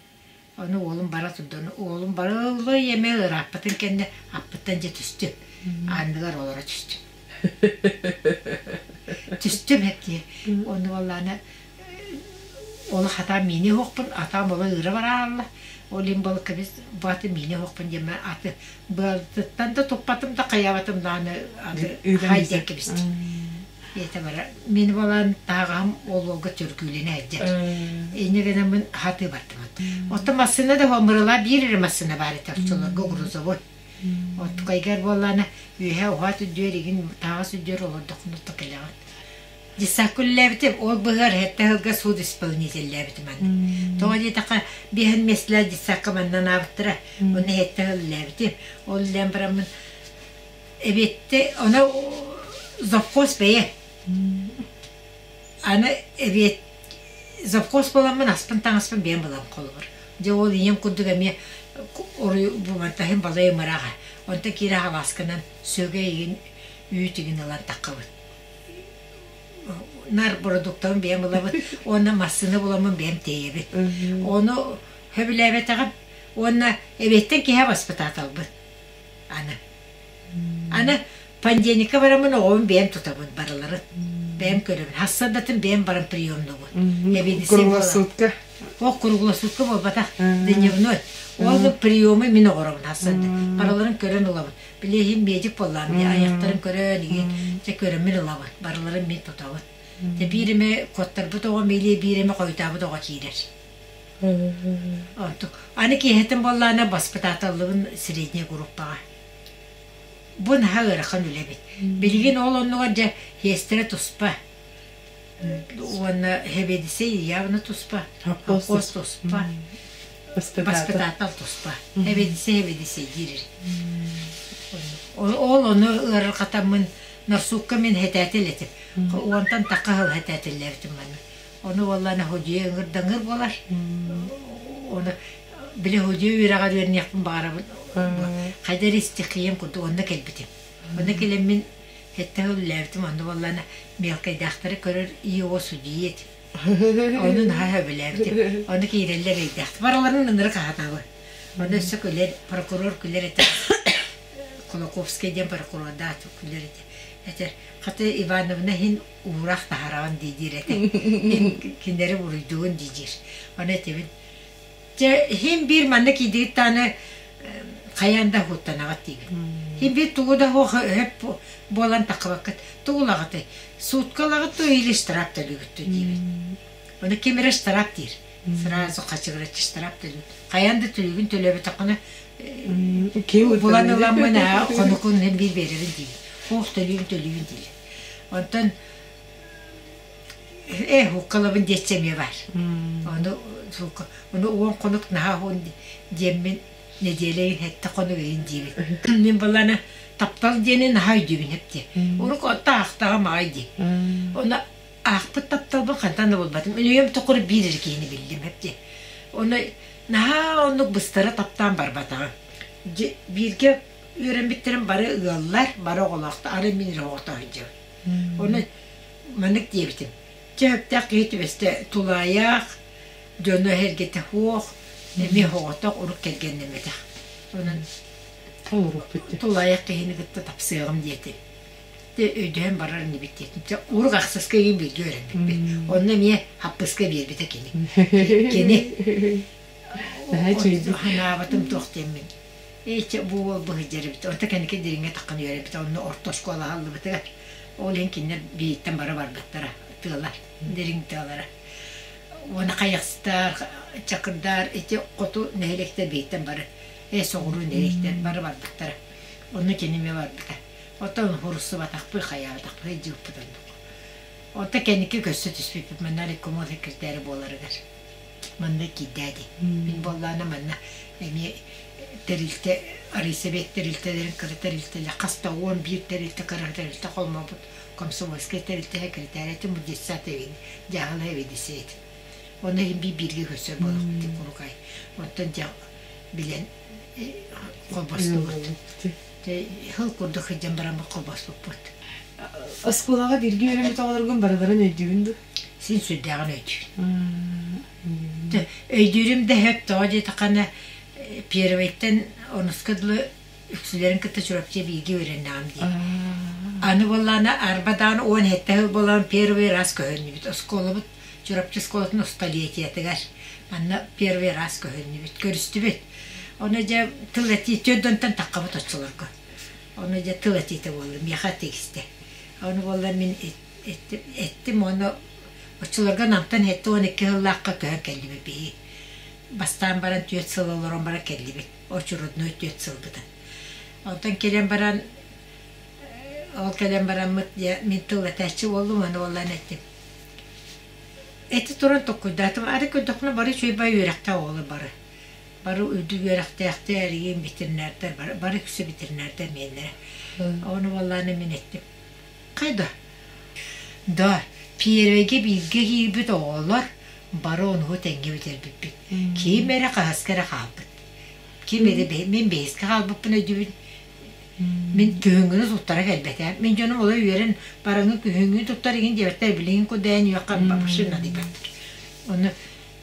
Ону уолум бара турда. Уолум барылла ийэмэ ырааппытын кэннэ аппыттан дьэ түстүм. Анныгар олоро түстүм. Түстүм эптиэ. Ону буоллаана олох атаам миини оһохпун, атаам оло ыыра бараалла. Ол иһин балыкка біз бу аты миини оһохпун диэмэ аты быалтыттан да туппатым да хайаабатым даҕаны аты хай диэн кэбистим. Ийэтэ барар. Мин буолан таһаҕаһым ол уолга төргүүлэнэ сылдьар. Инньэ гынаммын хатыы бардым. Оттон массыына да мырылаа биир эрэ массыына баар этэ оччолорго грузовой. Оттукайгар буоллаана үөһэ уһаат үрдүөр игин таһаҕас үрдүөр олордоххуна отто кэлэҕин. Дьыссаакка үлэлээбитим, ол быһыар сэттэ сылга суд исполнителлээбитим аны. Тоҕо диэтэххэ, биэһин миэстэлээх дьыссаакка манна анаабыттара. Онно сэттэ сыл үлэлээбитим. Ол үлэлээн бараммын Эбиэтте ону завхоз бэйэ. Аны эбиэт завхоз буоламмын аспын таҥаспын бэйэм булам холобур. Дьэ ол ийэм курдук эмиэ оруй бумантаһын балай ымыраҕа. Онтон киирэ халаасканан сүөгэй игин үүт игин ылан таххабыт. Нар продуктабын бэйэм ылабыт уонна массыына буламмын бэйэм тиэйэбит. Ону сөбүлээбэтэҕим уонна эбиэттэн киһи баспытааталбыт. Аны Аны понедельникка бараммын оҕобун бэйэм тутабын барыларын. Бэйэм көрөбүн. Хассардатын бэйэм баран приемнуубун. Круглосутка. Ох, круглосутка буолбатах. Дневной. Ол приемы мин оҕоробун хассарда. Барыларын көрөн ылабын. Били иһин медик буоллаам дии. Айахтарын көрөн, игин чэ көрөммүн ылабын. Барыларын мин тутабын. Дьэ биир эмэ куоттарбыт оҕом или биир эмэ хойутаабыт оҕо киирэр. Онтук. Аны киэһэтин буоллаҕына баспытааталлыбын средняя группаҕа. Бу наһаа ыарахан үлэ эбит. Билигин ол оннугар дьэ сиэстэрэ туспа. Уонна сэбиэдиссэй явно туспа, хос туспа, баспытаатал туспа. Сэбиэдиссэй сэбиэдиссэй диир. Ол ону ыарырҕатаммын норсуукка мин хэтээтил этим. Уонтан тақа сыл хэтээтиллээбитим манна. Ону буоллаана ходьуйа ыҥырдаҥыр буолар. Ону били ходьуйа үөрэҕэр үөрэниэхпин баҕарабын. Хайда эрэ истихием курдук онно кэлбитим. Онно кэлэммин сэттэ сыл үлэлээбитим. Онно буоллаана мелкайдаахтары көрөр ИО судьуйа этим. Ону наһаа сөбүлээбитим. Ону киирэллэр өйдөөхтөр. Барыларын ынырык аһатабын. Ону өссө күлэр, прокурор күлэр этэ. Кулаковскай диэн прокурордаах күлэр этэ. Этэр, хата Ивановна иһин уураах таһараҕын дии-диир этэ. Мин кинилэри буруйдугун дии-диир. Ону этэбин. Дьэ, иһин биир манна киирдигит даҕаны хайаан да уһуттанаҕыт диибин. Иһин биир тугу да суох өһөп буолан таххыбаккыт. Тугу ылаҕытый? Сутка ылаҕыт дуо или штраф төлүүгүт дуо диибин. Ону ким эрэ штраф диир. Сразу хачыгыраччы штраф төлүүр. Хайаан да төлүүгүн төлөөбөтөххүнэ булан ыламмын хонукун биир биэрэбин диибин. Суох төлүүбүн төлүүбүн дииллэр. Онтон ээ һууккалабын диэччи эмиэ баар. Ону ону уон хонук наһаа уһун диэммин нэдиэлэ иһин сэттэ хонук иһин диибин. Мин балана таптал диэни наһаа өйдүүбүн эп диэ. Урук отто аахтаҕым аҕай дии. Ону аахпыт тапталбын хантан да булбатым. Мин үйэм тухары биир эрэ киһини биллим эп диэ. Ону наһаа оннук быстара таптаан барбатаҕым. Бииргэ Үөрэммиттэрим бары ыаллар, бары оҕолоохтор, арай мин эрэ оҕото сылдьабын. Ону маннык диэбитим: Чэ, сөптөөх киһи түбэстэ тулаайах, дьоно эһэргэтэ суох, эмиэ оҕотох, урук кэргэннэммэтэх. Онон тулаайах киһини кытта тапсыаҕым диэтим. Дьэ өйдөһөн барар инибит диэтим. Чэ, урук ахсыска игин бииргэ үөрэммиппит. Онно эмиэ хаппыска биэрбитэ кини. Кини. Санаабатым туох диэммин. Ээ, бу уол быһыйдьар эбит. Онто кэнники дириҥҥэ таххан үөрэппитэ. Онно орто оскуола аһыллыбытыгар. Ол иһин кинилэр биһиттэн бары барбыттара. Тыалар, дириҥ тыалара. Уонна Хайахсытар, Чакырдар ити хоту нэһилиэктэр биһиттэн бары, соҕуруу нэһилиэктэр бары барбыттара. Онно кини эмиэ барбыта. Оттон уһуруссубатахпыт, хайаабатахпыт илдьибиппит оннук. Онтон кэнники көссө түспүппүт манна рекомон секретарь буоларыгар. Манна киирдээ дии. Мин буоллаҕына манна эмиэ тэрилтэ, Арыйсэбиэт тэрилтэлэрин кыра тэрилтэлэр, хас да 11 тэрилтэ кыра тэрилтэ холбообут комсомольскай тэрилтэ секретарь этим, бу детсад дьаһала эбидиссэй этим. Онно иһин биир-бииргэ көрсөр буолуохпут дии курукай. Онтон дьэ билэн холбостубут. Дьэ сыл курдук сылдьан бараммыт холбоспуппут. Оскуолаҕа бииргэ үөрэммит оҕолоргун барыларын өйдүүгүн дуу? Син сүрдээҕин өйдүүбүн. Өйдүүрүм да сөп, тоҕо диэтэххинэ первэйтэн онуска дылы үксүлэрин кытта Чурапчы бииргэ үөрэннэҕим дии. Аны буоллаҕына арба даҕаны 17 сыл буолан первый раз көһөннүбүт. Оскуолабыт Чурапчы оскуолатын столетиетыгар манна первый раз көһөннүбүт, көрүстүбүт. Ону дьэ тыл этии төрдөнтөн таххабыт оччолорго. Ону дьэ тыл этиитэ буолла, миэхэ тигистэ. Ону буолла мин эттим уонна оччолорго Намтан 72 сыллаахха көһөн кэллибит биһи. Бастаан баран түөрт сыл олорон баран кэллибит. Очередной түөрт сылбытын. Онтон кэлэн баран ол кэлэн бараммыт дьэ мин тыл этээччи буоллум, ону буоллаан эттим. Эти туран толкуйдаатым. Арай көрдөхпүнэ бары үчүгэй бай үөрэхтээх оҕолор бары. Бары үрдүк үөрэхтээхтэр, эригин ветеринардар, бары, бары үксэ ветеринардар миэннэрэ. Ону буоллааны мин эттим. Хайда? Да, первэйгэ бииргэ киирбит оҕолор бары онуһу тэҥҥэ бүтэрбиппит. Ким эрэ хаһыска эрэ хаалбыт. Ким эрэ мин бэһискэ хаалбыппын өйдүүбүн. Мин күһүҥҥүнү туттара кэлбэтэ. Мин дьонум олой үөрэн бараҥы күһүҥҥү туттар игин диэбэттэр билигин кудээн үөххэ машина диэбэттэр. Ону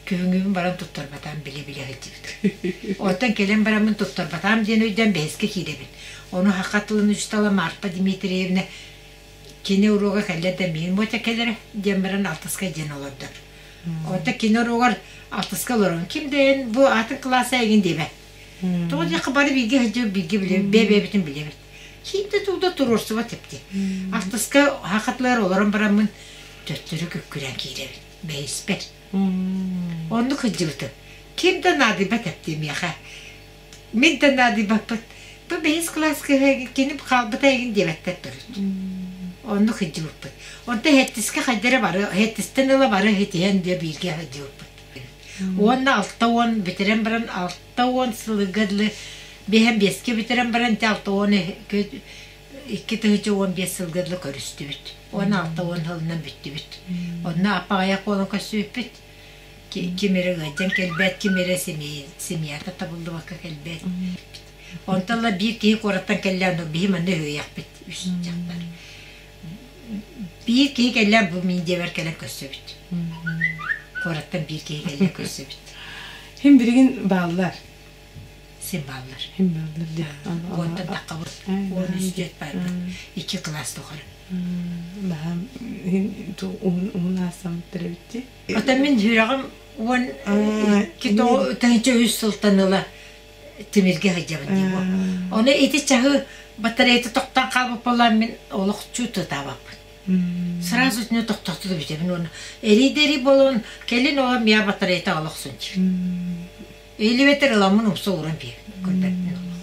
күһүҥҥүбүн баран туттарбатаам билэ-билэ сылдьыбыт. Оттон кэлэн бараммын туттарбатаам диэн өйдөөн бэһискэ киирэбин. Ону саха тылын учуутала Марфа Дмитриевна кини уруога кэллэ да миин Мотя кэлэрэ диэн баран алтыска диэн олордор. Онтон кини уруогар алтыска олорон ким да эн бу атын кылааса эйигин диэбэт. Тоҕо диэххэ бары бииргэ сылдьыбыт бииргэ билэбит, бэйэ-бэйэбитин билэбит. Ким да тугу да туруорсубат эбит. Алтыска хахатылар олорон бараммын төттөрү күккүрээн киирэбин бэһиспэр. Оннук сылдьыбытым. Ким да наадыйбат эбит миэхэ. Мин да наадыйбаппын. Бу бэһис кылааска кини хаалбыта эйигин диэбэттэр төрүт. Оннук сылдьыбыппыт. Онтон сэттискэ хайдара бары, сэттистэн ыла бары ситиһэн диэ бииргэ сылдьыбыппыт. Уонна 60 бүтэрэн баран 60 сылыгар дылы биэһэн биэскэ бүтэрэн баран ити 60 2015 сылга дылы көрүстүбүт. Уонна 60 сылынан бүттүбүт. Онно аппаҕайах буолан көрсүбүппүт. Ким эрэ ыалдьан кэлбэт, ким эрэ семьята табыллыбакка кэлбэт. Онтон ыла биир киһи куораттан кэллээн, биһи манна үһүйэхпит үс дьахтар. Биир киһи кэллээн бу мин дьиэбэр кэлэн көрсөбүт. Куораттан биир киһи кэллээн көрсөбүт. Хим билигин бааллар. Син бааллар. Хим бааллар дии. Уонтан таххабыт. 13 дьиэт баарбыт. Икки кылаас тухары. Наһаа уһун уһун аасаммыттар эбит дии. Оттон мин сүрэҕим 12 тыһыынча үс сылтан ыла тимиргэ сылдьабын дии бу. Ону ити чаһы батареята тохтоон хаалбыт буоллаан мин олох чуут ытаабаппын. Сразу итини тохтоото да бүтэбин уонна эрий буолан кэлин оҕо миа батареята олох сунчур. Элеветер ыламмын умса ууран биэбин көрбөппүн олох.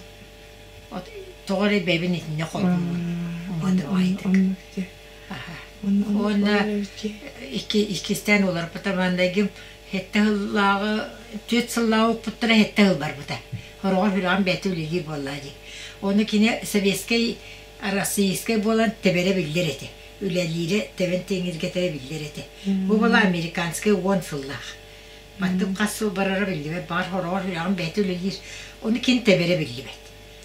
От тоҕо эрэ бэйэбин итиннэ холбуубун. Умата баайдык. Уонна иккистээн уларыппыта маандайгым сэттэ сыллааҕы түөрт сыллааҕы укпуттара сэттэ сыл барбыта. Хороҕор сүрэҕим бэйэтэ үлэлиир буоллаа дии. Ону кини советскай, российскай буолан тэбэрэ биллэр этэ. Үлэлиирэ тэбэн тиҥиргэтэрэ биллэр этэ. Бу буола американскай 10 сыллаах. Мантык хас сыл барара биллибэт. Баҕар хороҕор сүрэҕим бэйэтэ үлэлиир. Ону кини тэбэрэ биллибэт.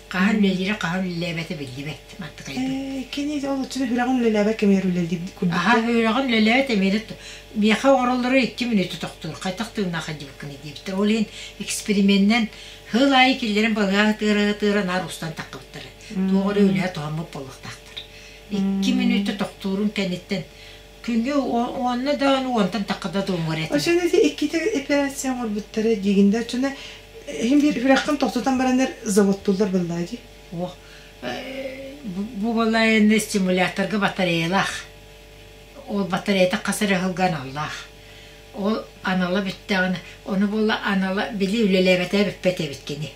Хаһан үлэлиирэ, хаһан үлэлээбэтэ биллибэт мантыкайбыт. Кини ол оччону сүрэҕин үлэлээбэт кэмигэр үлэлиир курдук. Аха, сүрэҕин үлэлээбэт эмиэ миэхэ оҥороллоро 2 мүнүүтэ тохтуур. Хайдах тыыннаах сылдьыбыккыный диэбиттэр. Ол иһин эксперименнэн сыл аайы киллэрэн балыыһа тыыра-тыыра наар устан таххыбыттара. Туох эрэ үлэһэ туһаммыт буолуохтаахтар. 2 мүнүүтэ тохтуурун кэнниттэн күҥҥэ уонна да уонтан тахха да туҥур этим. Оччону ити иккитэ операция оҥорбуттара диигин да оччону иһин биир сүрэххин тохтотон бараннар заводтууллар буоллаа дии. Ох, бу балайны стимуляторга батареялаах. Ол батареята хас эрэ сылга аналлаах. Ол анала бүттэҕинэ, ону буолла анала били үлэлээбэтэ бүппэт эбит кини.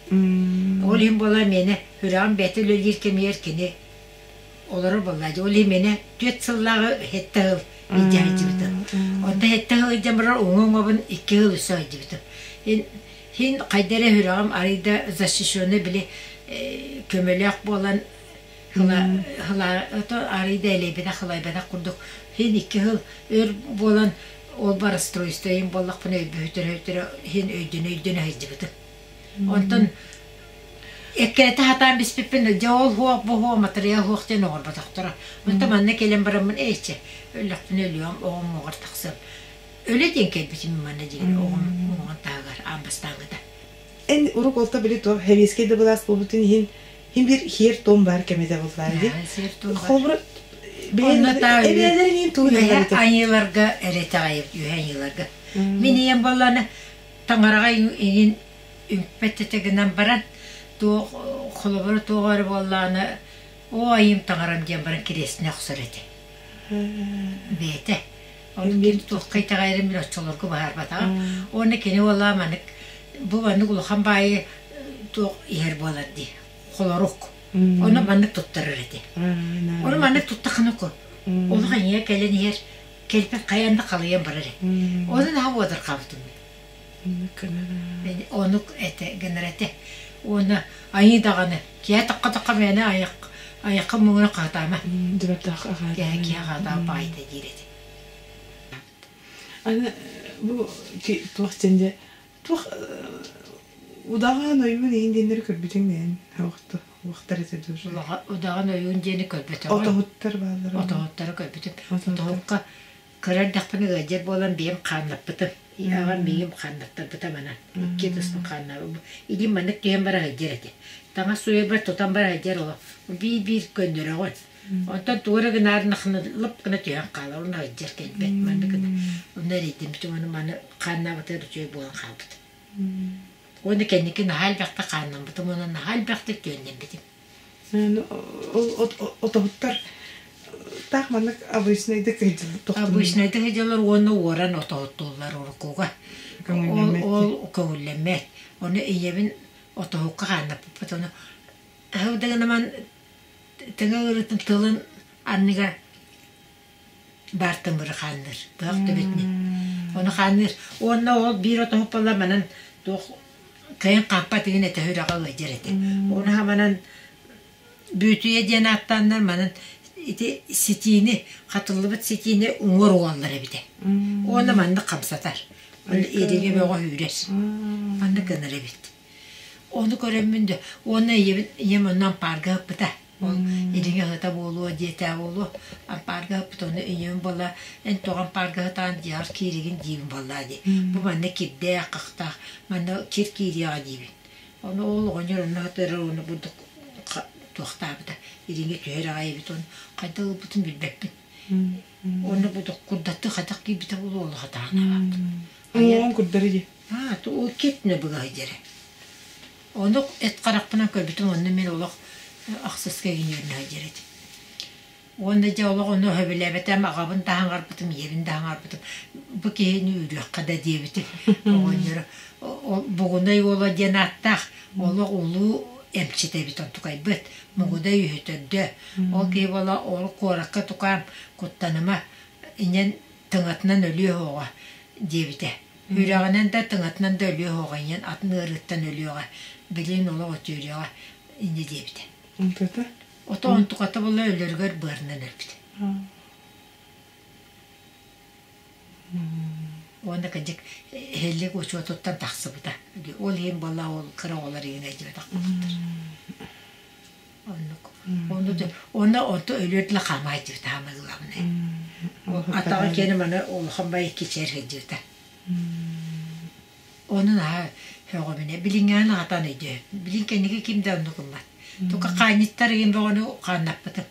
Ол иһин буолла миэнэ сүрэҕим бэйэтэ үлэлиир кэмигэр кини олорор буолла дии. Ол иһин миэнэ түөрт сыллааҕы сэттэ сыл илдьэ сылдьыбытым. Онтон сэттэ сыл илдьэн баран уҥа уҥабын икки сыл өссө сылдьыбытым. Иһин хайда эрэ сүрэҕим арыый да защищенный били көмөлөөх буолан арыый да элэйбэтэх халайбатах курдук иһин икки сыл өр буолан ол бар расстройствоим буоллахпына өйбүһүтэрэ иһин өйдөнө-өйдөнө сылдьыбытым. Онтон эккирэтэ сатаан биспиппин дьэ ол суох бу суох матырыйаал суох диэн оҥорботохторо. Онтон манна кэлэн бараммын эй чэ өллөхпүнэ өлүөм оҕом уҥуоҕар тахсыам. Өлө диэн кэлбитим манна диэн оҕом уҥуоҕун таһыгар аан бастааҥҥыта. Эн урук олта били туох сэбиэскэй да былаас буолбутун иһин иһин биир хиэр-туом баар кэмэ да буоллаа дии. Холобура эбээлэрин иһин тугун Үһэ айыыларга эрэ итэҕэйэбит үһэ айыыларга. Мин ийэм буоллаана таҥараҕа иҥин үҥпэт этэ гынан баран туох холобура туох эрэ буоллаҕына оо айыым таҥарам диэн баран кириэстинэ охсор этэ. Бэйэтэ. Ону ким туохха итэҕэйэрин мин оччолорго быһаарбатаҕым. Уонна кини уола маннык бу маннык улахан баайы туох иһэр буолар дии холорук. Ону маннык туттарар этэ. Ону маннык туттаххына ку олох эйиэхэ кэлэн иһэр кэлбит хайаан да халыйан барар ээ. Ону наһаа уодарҕаабытым мин. Онук этэ гынар этэ. Уонна айыы даҕаны киһи тахха-тахха мээнэ айах айахха муҥура хаатаама. Киһи киһи хаатаама баайда диир этэ. Аны бу туох диэн дьэ туох удаҕан ойуун иһин диэннэри көрбүтүҥ диэн уохтар этэ дуо? Удаҕан ойуун диэни көрбөтөҕүм. Отоһуттар бааллара. Отоһуттары көрбүтүм. Отоһукка кыра эрдэхпинэ ыалдьар буолан биэм хааннаппытым. Аҕам миигин хааннаттарбыта манан. Икки ытыспын хааннаабыт. Илиим маннык түһэн бара сылдьар этэ. Таҥас сууйарбар тутан бара сылдьар олох. Биир-биир көннөрөҕүн. Онтон тугу эрэ гынаарынахына лып гына түһэн хаалар, уонна сылдьар кэлбэт. Маннык гына. Онно эрэйдэммитим, ону маны хааннаабытыгар үчүгэй буолан хаалбыт. Уонна кэнники наһаа элбэхтик хааннаммытым уонна наһаа элбэхтик түөннэммитим. Отоһуттар таах маннык обычнайдык Обычнайдык сылдьаллар уонна уоран отоһуттууллар уруккуга. Ол ол көҥүллэммэт. Ону ийэбин отоһукка хааннаппыппыт. Ону аһылдыгынаман тыҥа ыарыытын тылын анныгар баар тымыры хаанныыр. Быһах төбөтүнэн. Ону хаанныыр. Уонна ол биир отоһуппалар манан туох кыайан хаампат игин этэ үрэҕэ ыалдьар этэ. Ону хаманан Бүөтүйэ диэн ааттааннар манан ити ситиини, хатыллыбыт ситиини уҥуор угаллар эбитэ. Уонна маннык хамсатар. Онно ириҥэ бөҕө үүрэр. Маннык гынар эбит. Ону көрөммүн да уонна ийэбин ийэм онно ампаарга ыппыта. Ол ириҥэ ыһыта буолуо диэтээ буолуо. Ампаарга ыппыт ону ийэм буолла эн тоҕо ампаарга ыһытаан дьиэҕэр кииригин диибин буоллаа дии. Бу манна кирдээх, хахтаах, манна кир киириэҕэ диибин. Ону ол оҕонньор онно сытыарар уонна бурдук туохтаабыта ириҥэ түһэр аҕай эбит ону хайдах ылбытын билбэппин. Уонна бурдук курдаттыы хайдах киирбитэ буолуо олох атаҕын Уҥуоҕун курдары дии. Аа, ол киртинэ быга сылдьара. Ону эт харахпынан көрбүтүм, онно мин олох ахсыска иҥиэринэ сылдьар этим. Уонна дьэ олох ону сөбүлээбэтим, аҕабын да аһаҥарбытым, ийэбин да аһаҥарбытым. Бу киһини үүрүөххэ да диэбитим. Оҕонньоро Бугунай уола диэн ааттаах олох улуу эмчит эбит онтукайбыт. Мугудай үһү төрдө. Ол киһи буола ол куоракка тукаам куттаныма инэн тыҥатынан өлүө суоҕа диэбитэ. Үрэҕинэн да тыҥатынан да өлүө суоҕа инэн атын ыарыыттан өлүөҕэ. Билигин олох үтүөрүөҕэ инньэ диэбитэ. Онтута? Ото онтуката буолла өлөрүгэр быарынан өлбүт. Уонна кырдьык эһэллик учуотуттан тахсыбыта. Ол иһин буолла ол кыра оҕолор иһин өйдөөбөтөх буолбуттар. Оннук. Ону онно онто өлүөр дылы хаама сылдьыбыта хаама ылабынай. Атаҕа киэнэ маны улахан бай кичээр сылдьыбыта. Ону наһаа һөҕөбүнэ. Билиҥҥээн аҕатан өйдөө. Билин кэнники ким да оннук гыммат. Тука хаанньыттар игин бөҕөнү хааннаппытым.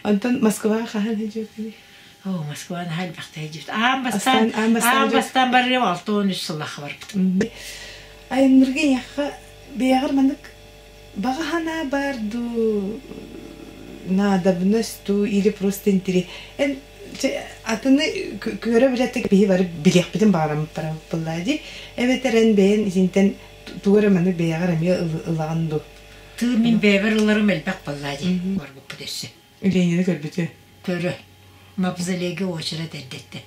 Онтон Москваҕа хаһан сылдьыбыккыный? Оо, Москваҕа наһаа элбэхтэ сылдьыбыт. Аан бастаан, аан бастаан барыам 63 сыллаахха барбытым. Айаннырга эйиэхэ бэйэҕэр маннык баҕа санаа баар дуу, наадабынас дуу или просто интерес. Эн Атыны көрө билэтик биһи бары билиэхпитин баҕараммыттара буоллаа дии. Эбэтэр эн бэйэн итинтэн тугу эрэ маны бэйэҕэр эмиэ ылаҕын дуу? Тыы мин бэйэбэр ыларым элбэх буоллаа дии. Барбыппыт өссө. Ленини көрбүтү. Көрө. Мавзолейга очередь эрдэттэн.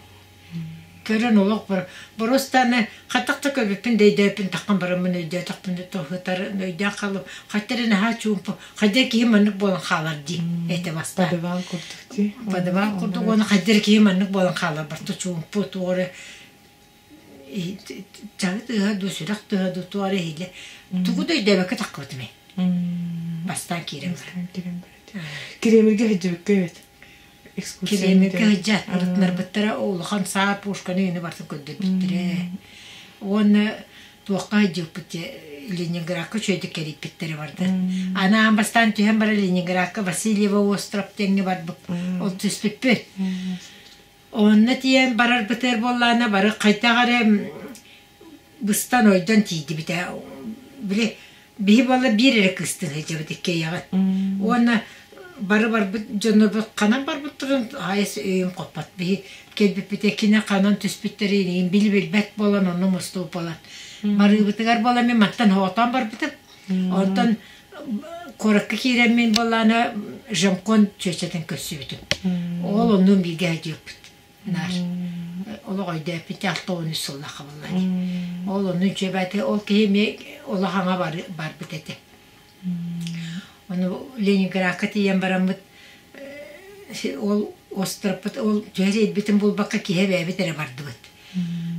Көрөн олох бар боруостааны хатах да көрбүппүн да өйдөөппүн таххан бараммын өйдөөтөхпүн да тоһутар өйдөөн хаалым хаттары наһаа чуумпу хайдах киһи маннык буолан хаалар дии этэ бастаан Подвал курдук дии. Подвал курдук уонна хайдах киһи маннык буолан хаалар барта чуумпу туох эрэ чаһы тыаһа дуу сүрэх тыаһа дуу туох эрэ иһиллэ тугу да өйдөөбөккө таххыбытым бастаан киирэн баран Кремльгэ сылдьыбыкка эбит. Кремльгэ сылдьаат ырытынарбыттара улахан саа пушканы ини барытын көрдөрбүттэрэ. Уонна туохха сылдьыбыппыт Ленинградка үчүгэйдик кэрийбиттэрэ барда. Анаан бастаан түһэн баран Ленинградка Васильева остров диэҥҥэ барбыт. Ол түспүппүт. Онно тиийэн барарбытыгар буоллаҕына бары хайдах эрэ быстан ойдон тиийдибит ээ. Били биһи буолла биир эрэ кыыстыын сылдьабыт иккиэйэҕин. Уонна бары барбыт дьоннорбут ханан барбыттарын аайыс өйүм хоппот. Биһи кэлбиппитэ кини ханан түспүттэрин иһин били-билбэт буолан онно мустубут буолан. Барыыбытыгар буолан мин мантан оҕотоон барбытым. Онтон куоракка киирэммин буоллаҕына Жамкон чүөчэтин көрсүбүтүм. Ол оннуун бииргэ сылдьыбыппыт. Наар. Олох өйдөөппүт 63 сыллаахха буолла дии. Ол онну үчүгэйбэти ол киһи эмиэ улахаҥа барбыт этэ. Ону Ленинградка тиийэн бараммыт ол остроппут ол түһэр ирбитин булбакка киһи эбээбит эрэ бардыбыт.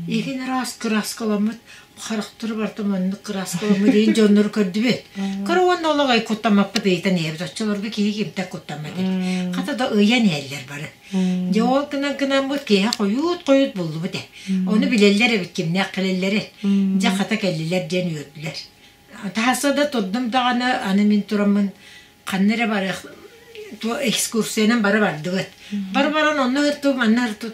Игин араас кырааскаламмыт, харахтары барыта маннык кырааскаламмыт иин дьоннору көрдүбүт. Кыра уонна олох ай куттаммаппыт ыйытан иһэбит. Оччолорго киһи кимтэн куттаммат эбит. Хата да ыйан иһэллэр бары. Дьэ ол гынан гынаммыт киэһэ хойуут-хойут буллубут ээ. Ону билэллэр эбит кимнээх кэлэллэрин. Дьэ хата кэллилэр диэн үөрдүлэр. Таһаса да турдум даҕаны аны мин тураммын ханна эрэ барыах экскурсиянан бары бардыбыт. Бары баран онно ыртуу манна ыртуу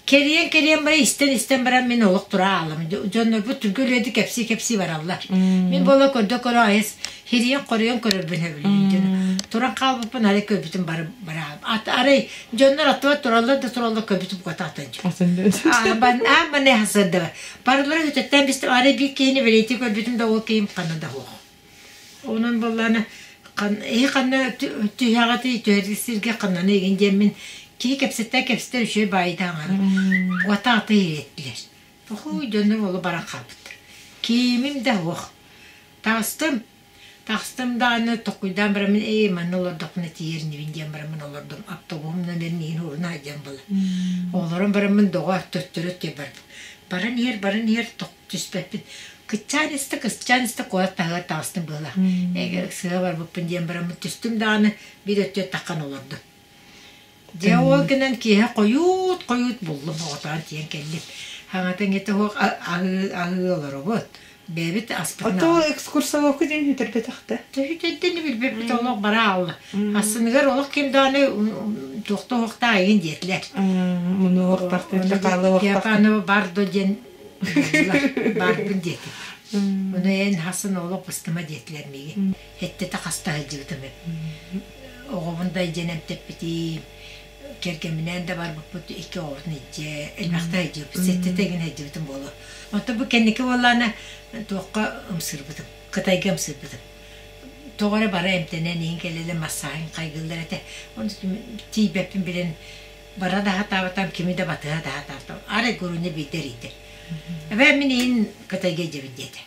Кэрийэн-кэрийэн баран истэн-истэн баран мин олох тура аалым. Дьоннорбут түргө үлэди кэпсии-кэпсии бараллар. Мин буола көрдө-көрө айыс хирийэн-хоруйан көрөрбүн сөбүлүүбүн. Туран хаалбыппын арай көрбүтүм бары бараам. Арай дьоннор аттыбар тураллар да тураллар көрбүтүм куотаатан Аан маны хасырдыба. Барылара үтөттөн бистим арай биир киһини бэлиэтии көрбүтүм да ол киһим ханна да суох. Онон буоллаана эһи ханна түһэҕитий түһэр сиргэ ханнаны игин диэммин киһи кэпсэттэ кэпсэтэр үчүгэй баайыта аҥарын уотааты иһиэттилэр. Тохуй дьоннор олу баран хаалбыттар. Киимим да суох. Таҕыстым. Таҕыстым даҕаны токуйдаан бараммын ээ манна олордохпуна тиийэр инибин диэн бараммын олордум. Автобуһум номерин иһин уруна сылдьан буолла. Олорон бараммын доҕоор төттөрү өттүгэр барбыт. Баран иһэр баран иһэр түспэппин. Кыччаан истэ, кысчаан истэ куорат таһыгар таҕыстым быһыылаах. Эгэ ыксыга барбыппын диэн бараммын түстүм даҕаны биир өттүгэр таххан олордум. Дьэ ол гынан киэһэ хойуут-хойуут буллум оҕотоон тиийэн кэллим. Хаҥата иҥэтэ суох аһыы аһыы олоробут. Бэйэбит аспытын Ото экскурсоводка диэн сүтэрбэтэхтэ. Төһүтэрдэн билбэппит олох бара аалла. Ассыныгар олох ким даҕаны туохта уохта айын диэтилэр. Муну уохтахтыыр хаалы уохтахтыыр. Бар до диэн Баарбын диэтим. Ону эн хасын олох быстыма диэтилэр миигин. Эттэтэ хаста сылдьыбытым. Оҕобун да илдьэн эмтэппитим. Кэргэмминээн да барбыппыт икки оҕобутун илдьэ, элбэхтэ сылдьыбыппыт, сэттэтэ игин сылдьыбытым буолуо. Оттон бу кэнники буоллаҕына туохха ымсыырбытым, Кытайга ымсыырбытым. Тоҕо эрэ бары эмтэнэн иһин кэлэлэ массааһын хайгыыллар этэ. Ону тиийбэппин билэн Бара да сатаабатам, кими да батыһа да сатаабатам. Арай Гуруня биирдэ эрийдэ. Эбээ мин иин Кытайга илдьэбин диэтэ.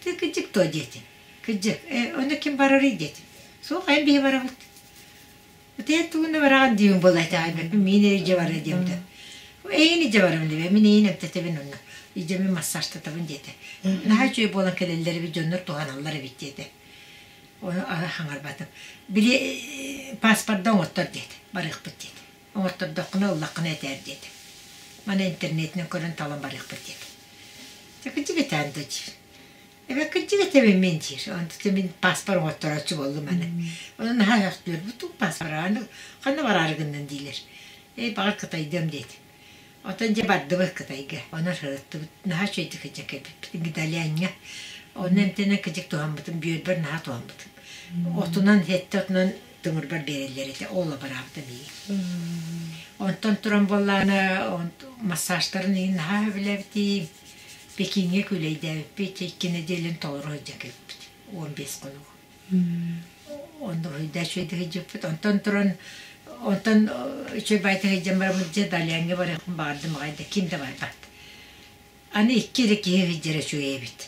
Ты кыдьык то диэтим. Кыдьык. Э, ону ким барарый диэтим. Суох, эн биһи барабыт. Ытыйан тугун да бараҕын диибин буолла итэҕэйбэппин, миин эрэ илдьэ барыа диэм да. Эйиин илдьэ барабын диэбэ, мин эйиин эмтэтэбин онно. Илдьэммин массажтатабын диэтэ. Наһаа үчүгэй буолан кэлэллэр эбит, дьоннор туһаналлар эбит диэтэ. Ону хаҥарбатым. Били паспорда оҥоттор диэтэ, барыахпыт диэтэ. Оҥоттордоххуна ыллаххына этээр диэтэ. Маны интернетинэн көрөн талан барыахпыт диэтэ. Дьэ кырдьык этээн да диир. Эбэ кырдьык этэбин мин диир. Онтон мин паспор оҥотторооччу буоллум аны. Ону наһаа өөхтүөр. Бу туох паспор аны ханна бараары гыннын диилэр. Эй баҕар Кытайдыам диэтим. Оттон дьэ бардыбыт Кытайга. Онон сырыттыбыт. Наһаа үчүгэйдик сылдьан кэлбиппит. Гидаляньҥа. Онно эмтэнэн кыдьык туһаммытым. Бүөрбэр наһаа туһаммытым. Отунан, сэттэ отунан. Тымырбар биэрэллэр этэ, ол абыраабыта миигин. Онтон туран буоллаҕына, массажтарын иһин наһаа сөбүлээбитим. Пекиҥҥэ күлэйдээбиппит, икки нэдиэлэни толору сылдьан кэлбиппит, 15 хонугу. Онно уһуйда үчүгэйдик сылдьыбыппыт. Онтон туран, онтон үчүгэй баайдык сылдьан бараммыт дьэ Даляҥҥа барыахпын баҕардым аҕай да, ким да барбат. Аны икки эрэ киһи сылдьара үчүгэй эбит.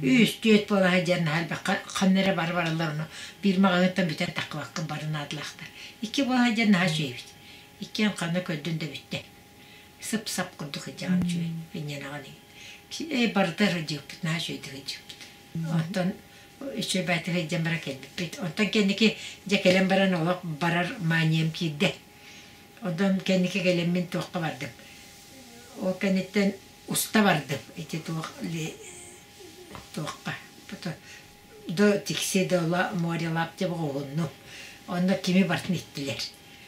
Үс, түөрт буола сылдьан наһаа элбэх ханна эрэ бары бараллар ону биир маҕаһыынтан бүтэн таххыбаккын бары наадалаахтар. Икки буола сылдьан наһаа үчүгэй эбит. Иккиэн ханна көрдүн да бүттэ. Сып-сап курдук сылдьаҕын үчүгэй. Инньэнаҕын иһин. Барыта сылдьыбыппыт, наһаа үчүгэйдик сылдьыбыппыт. Онтон үчүгэй баайтык сылдьан баран кэлбиппит. Онтон кэнники дьэ кэлэн баран олох барар маниям киирдэ. Онтон кэнники кэлэммин туохха бардым. Ол кэнниттэн уста бардым. Ити туох туохха до Тикси до море лаптева оҕуннум. Онно кими бартын иттилэр.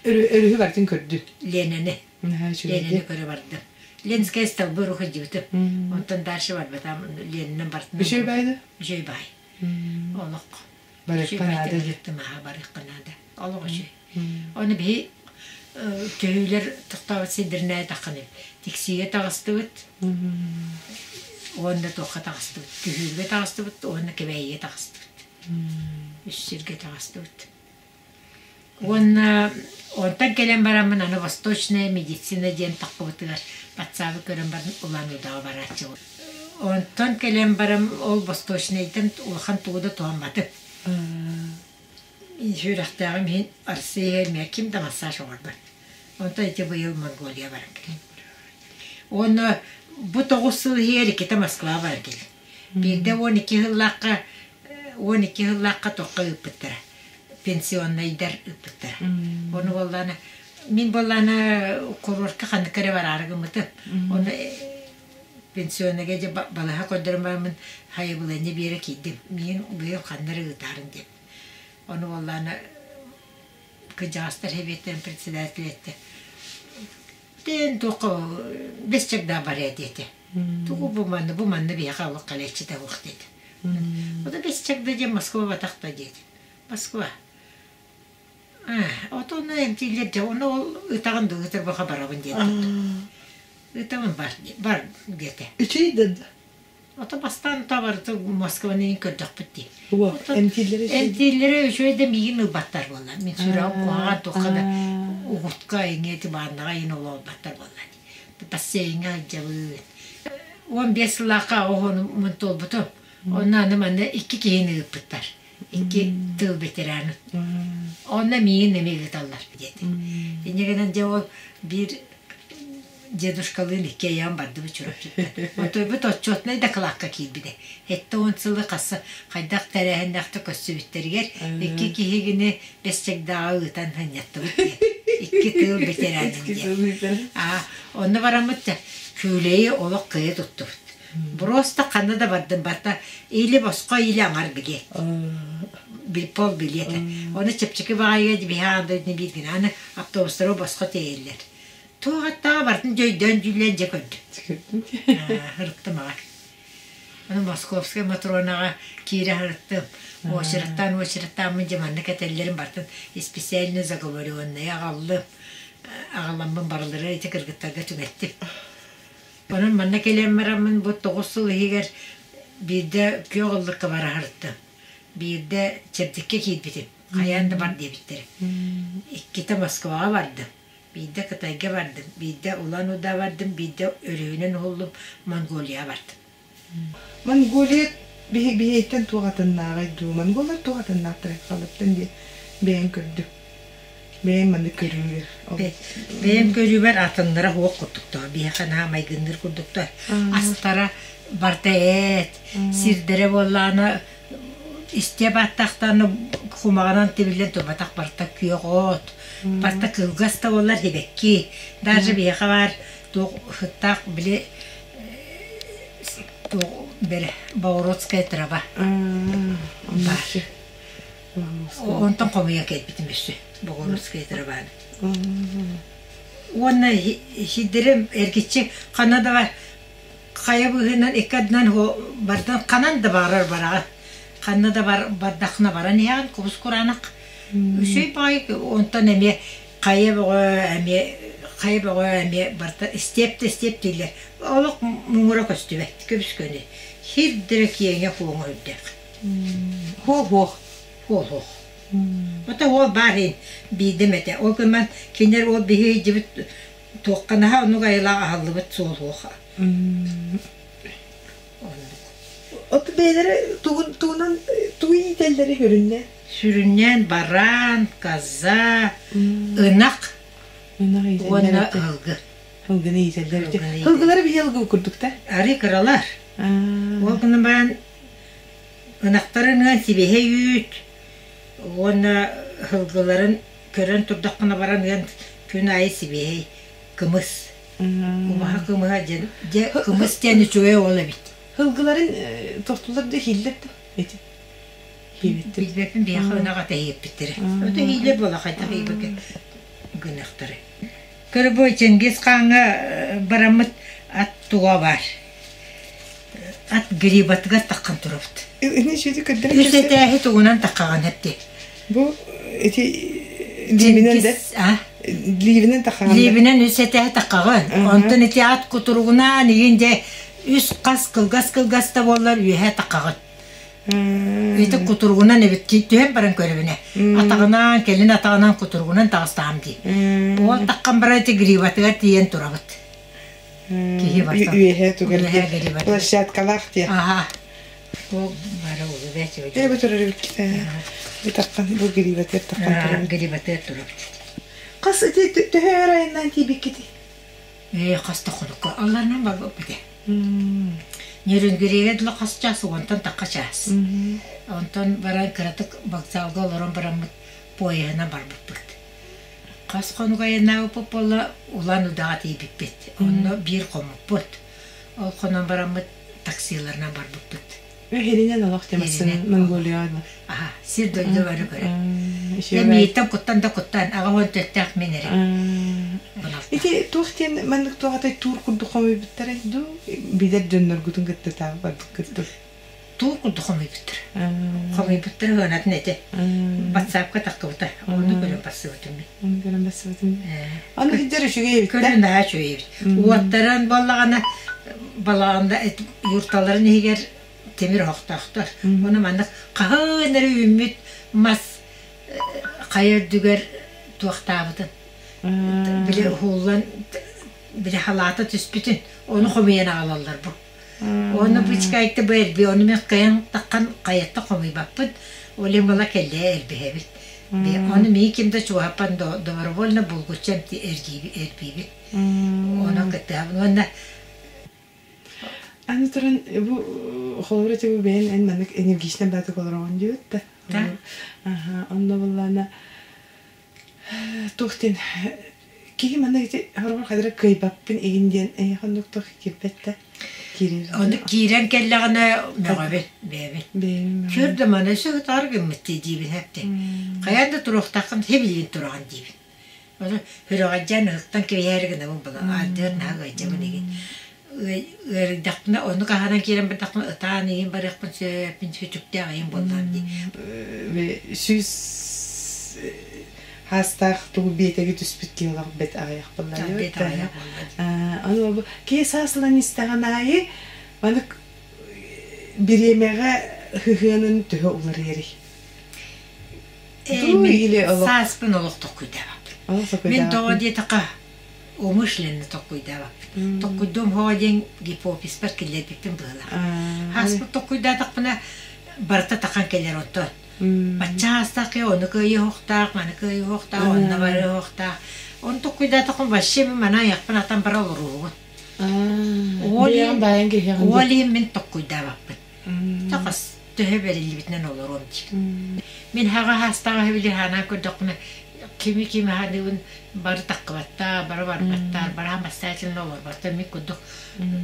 Өрүһү бартын көрдү. Ленаны. Ленаны көрө бардым. Ленская столбы руходибытым. Онтон дальше барбатам. Ленинен бартын. Үчүй байды? Үчүй бай. Олох. Барыахха наада. Барыахха наада. Олох үчүй. Ону биһи төһүүлэр тохтообут сирдэринээ тахханы Тиксиигэ таҕыстыбыт уонна туохха таҕыстыбыт Күһүүргэ таҕыстыбыт уонна Кэбээйигэ таҕыстыбыт үс сиргэ таҕыстыбыт уонна онтон кэлэн бараммын аны восточная медицина диэн таххыбытыгар батсаабы көрөн баран Улан-Удаҕа барааччыбын онтон кэлэн баран ол восточнайтан улахан тугу да туһамматым Сүрэхтээҕим иһин Арассыыйа эмиэ ким да массаж оҥорбот. Онтон ити быйыл Монголия баран кэллим. Уонна бу 9 сыл иһигэр иккитэ Москва баран кэллим. Биирдэ 12 сыллаахха 12 сыллаахха тоххо ыыппыттара. Пенсионнайдар ыыппыттара. Ону буоллаана мин буоллаана курортка ханнык эрэ бараары гыммытым. Ону пенсионныйга дьэ балаһа көрдөрөн бараммын хайабылыанньа биэрэ киирдим. Миигин быйыл ханна эрэ ыытаарын диэн. Ону буоллаана кырдьаҕастар сэбиэттэрин председателэ эттэ Тэн туохха бэс чагда барыа диэтэ. Тугу бу манна бу манна биһиэхэ олох кэлээччитэ суох диэтэ. Ото бэс чагда диэн Москва батахта диэтэ. Москва. Ото ону эмтииллэр дьэ ону ол ытаҕын да ытар баха барабын диэн турда. Ытабын бар бар диэтэ. Үчүй да Ото бастаан табарыты Москваны иин көрдөхпүт дии. Эмтииллэрэ Эмтииллэрэ үчүгэй да миигин ылбаттар буолла. Мин сүрэҕим куһаҕан туохха да угутка иҥиэ тыбааннаҕа иин олоолбаттар буолла дии. Бассейҥҥа сылдьабыт. 15 сыллаахха оҕону туолбутум. Онно аны манна икки киһини ыыппыттар. Икки тыл ветеранын. Онно миигин эмиэ ыыталлар диэтэ. Инньэ гынан дьэ ол биир дедушкалыын икки айаан бардыбыт Чурапчыттан. Отойбут отчетнай дакылаакка киирбитэ. 70 сылы хасса хайдах тэрээһиннээхтик көрсүбүттэригэр икки киһигини бэс чагдааҕа ыытан сынньаттыбыт диэн. Икки тыыл ветеранын диэн. Аа, онно бараммыт күүлэйи олох кыайа туттубут. Просто ханна да бардым барта или босхо или аҥар билиэт. Пол билиэтэ. Ону чэпчэки баҕайыга биһи аан дойдуну биир гына аны автобустары босхо тиэйэллэр. Туох аттаҕа барытын дьэ өйдөөн дьүүллээн дьэ көрдүм. Ырыттым аҕай. Ону Московскай Матронаҕа киирэ сырыттым. Очераттаан очераттааммын дьэ манна кэтэллэрин барытын специально заговоренные аҕаллым. Аҕаламмын барылары ити кыргыттарга түҥэттим. Онон манна кэлэн бараммын бу 9 сыл иһигэр биирдэ күөх ыллыкка бара сырыттым. Биирдэ Чэбдиккэ киирбитим. Хайаан да бар диэбиттэрэ. Иккитэ Москваҕа бардым. Биирдэ Кытайга бардым, биирдэ Улан-Удэ бардым, биирдэ өрүһүнэн уһуллум, Монголияҕа бардым. Монголия биһиэттэн туох атыннааҕый дуу? Монголлар туох атыннаахтарай халыптан диye бэйэм көрдүм. Бэйэм маннык көрүүбэр. Бэйэм көрүүбэр атыннара суох курдуктар. Биһиэхэ наһаа майгынныыр курдуктар. Астара барыта эт, сирдэрэ буоллаҕына истиэ бааттаахтааны кумаҕынан тибиллэн турбатах барыта күөх от, барыта кылгас да буоллар сибэкки. Даже биһиэхэ баар туох сыттаах били туох бэрэ Богородская трава баар. Онтон хомуйа кэлбитим өссө Богородская траваны. Уонна сирдэрим эргиччи ханна да бар хайа быыһынан икки ардынан бардан ханан да барар бараҕын. Ханна да бар бардахына баран иһэҕин кубус кураанах. Үчүгэй баҕайы онтон эмиэ хайа бөҕө эмиэ хайа бөҕө эмиэ барыта истиэп да истиэп дииллэр. Олох муҥура көстүбэт, көбүс-көнө. Сирдэрэ киэҥэ-куоҥа үрдээх. Хуох-хуох. Хуох-хуох. Ото уол баар иһин биирдэм этэ. Ол гынан кинилэр ол биһи илдьибит туохха наһаа оннук айылаах аһыллыбыт суол суох. Оннук. От бэйэлэрэ тугун тугунан тугу иитэллэри көрүннэ? Сүрүннээн бараан, коза, ынах Ынах иитэллэр уонна этэ. ылгы. Ылгыны иитэллэр этэ. Ылгыны Ылгылары иитэллэр. биһи ылгы курдук да? Арыы кыралар. Ол гынан баран ынахтарын ыан сибиэһэй үүт уонна ылгыларын көрөн турдаххына баран ыан күн аайы сибиэһэй кымыс. Убаһа кымыһа диэн дьэ кымыс диэн үчүгэй ол эбит. Ылгыларын тохтулар да иһиллэр да эти иһиэбиттэр. Билбэппин биһиэхэ ынах ата иһиэппиттэрэ. Ото иһиилэр буола хайдах иһиэбэккэ гыныахтарай. Көрө Чингис хааҥҥа бараммыт ат туга баар. Ат грибатыгар таххан турабыт. Ини сүтү көрдөрөн Үс этээһи тугунан таххаҕын эпти. Бу ити лиибинэн да лиибинэн таххаҕын Лиибинэн үс этээһи таххаҕын. Онтон ити ат кутуругунаан игин дьэ үс хас кылгас-кылгас да буоллар үөһэ таххаҕын. Ити кутуругунан эбит түһэн баран көрөбүнэ. Атаҕынан, кэлин атаҕынан кутуругунан таҕыстаҕым дии. Уол таххан баран ити грибатыгар тиийэн турабыт. Киһи барта. Үөһэ тугар площадкалаах диye. Аха. Бу бары улу бэчи. Э бу турар эбит. Бу таххан бу грибатыгар таххан турабыт. Грибатыгар турабыт. Хас ити төһө өр айаннаан тиийбиккитий? Ээ хас да хонукка алларынан барбыппыт ээ. Нерюнгригэ дылы хас чаас уонтан тахха чаас. Онтон баран кыратык вокзалга олорон бараммыт поеһынан барбыппыт. Хас хонук айаннаабыппыт буолла Улан-Удаҕа тиийбиппит. Онно биир хоммуппут. Ол хонон бараммыт таксиларынан барбыппыт. Үһүнэн олох темасын Монголияҕа Аха, сир дойду бары көрө. Дьэ мииттэн куттан да куттан, аҕа уон төртөөх мин эрэ. Ити туох диэн маннык туох атай туур курдук хомуйбуттарай дуу билэр дьонноргутун кытта таах барбыккыт дуу Туур курдук хомуйбуттар. Хомуйбуттар ыанатын этэ. Батсаапка таххыбыта. Ону көрөн барсыбытым мин. Ону көрөн барсыбытым. Аны сиддэр үчүгэй эбит Көрөн наһаа үчүгэй эбит. Уоттарын буоллаҕына балаҕанда юрталарын иһигэр тимир оһохтоохтор. Ону маннык хаһан эрэ үүммүт мас хайа үрдүгэр туохтаабытын били уһууллан били халаата түспүтүн ону хомуйан аҕалаллар бу. Ону бычкайты бу эрби ону мен кыайан таххан хайатта хомуйбаппын. Ол иһин була кэллээ эрбиһэбит. Ону мии ким да чугаһаппан добровольно булгуччу эрбиибит. Ону кыттыһабын уонна Аны туран бу холобура бу бэйэн эн маннык энергичнай баатык олороҕун диэбит да. Аха, онно буоллаана туох диэн киһи манна ити хоробор хадара кыайбаппын игин диэн эйиэхэ оннук туох киирбэт да киирэр. Ону киирэн кэллэҕинэ мөҕөбүн бэйэбин. Бэйэбин Сүр да маны өссө ытаар гыммыт дии диибин эпти. Хайаан да туруохтааххын хэбилиин тураҕын диибин. Ону сүрэҕэлдьээн ыһыктан кэбиһээри гынабын була аардыар наһаа ыалдьабын игин. Ыарыйдахпына оннук аһаран киирэн бардахпына ытаан игин барыахпын сөп, мин сүтүктээх ийэм буоллаҕым дии. Сүүс хаастаах тугу биэтэги түспүт киһи олох бэт аҕыйах буолла. Бэт аҕыйах буолла. Аны бу киһи саас ылан истэҕин аайы маннык бириэмэҕэ ыһыанын төһө уларыйарый? Сааспын олох толкуйдаабаппын. Мин тоҕо диэтэххэ, умышленно толкуйдаабаппын. Толкуйдуом хоҕо диэн гипописпар киллэрбиппин быһыылаах. Ааспыт толкуйдаатахпына, барыта тахан кэлэр онтон. Бачча аастаах киһи ону кыайыахтаах, маны кыайыахтаах, онно барыахтаах. Оны толкуйдаатахпын вообще мин маны айахпын атан бара олоруубун. Ол иһин мин толкуйдаабаппын. Тахас төһө бэриллибитинэн олоруом диир. Мин хаҕа хаастаах били хаанан көрдөхпүнэ кими кими ханыыбын бары таххыбаттар, бары барбаттар, бары самостоятельно олорботтор, мин курдук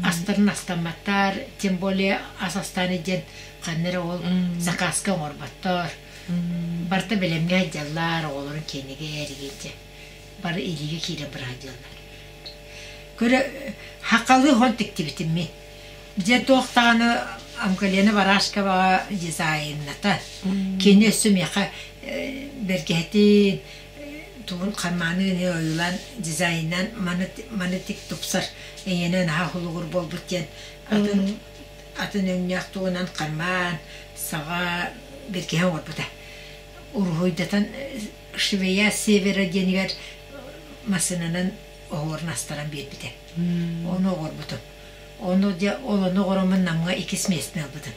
астарын астамматтар, тем более ас астаан диэн ханна эрэ ол заказка оҥорботтор. Барыта бэлэмҥэ сылдьаллар, оҕолорун киэнигэ эригиитэ. Бары илиигэ киирэн быраһадьаллар. Көрө хахалыы хон тиктибитим мин. Дьэ туох даҕаны Амгалена Барашковаҕа дизайнната. Кини өссө миэхэ бэргэһэтин тугун хармааны ойуулаан дизайнынан маны маны тик тупсар эйиэнэ наһаа холугур буолбут диэн атын атын өҥнөөх тугунан хармаан саҕа бэргэһэ оҥорбута. Уруһуйдатан Швея Севера диэнигэр массыынанан оһуорун астаран биэрбитэ. Ону оҕорбутум. Ону дьэ ол ону оҕороммун Намҥа иккис миэстэни ылбытым.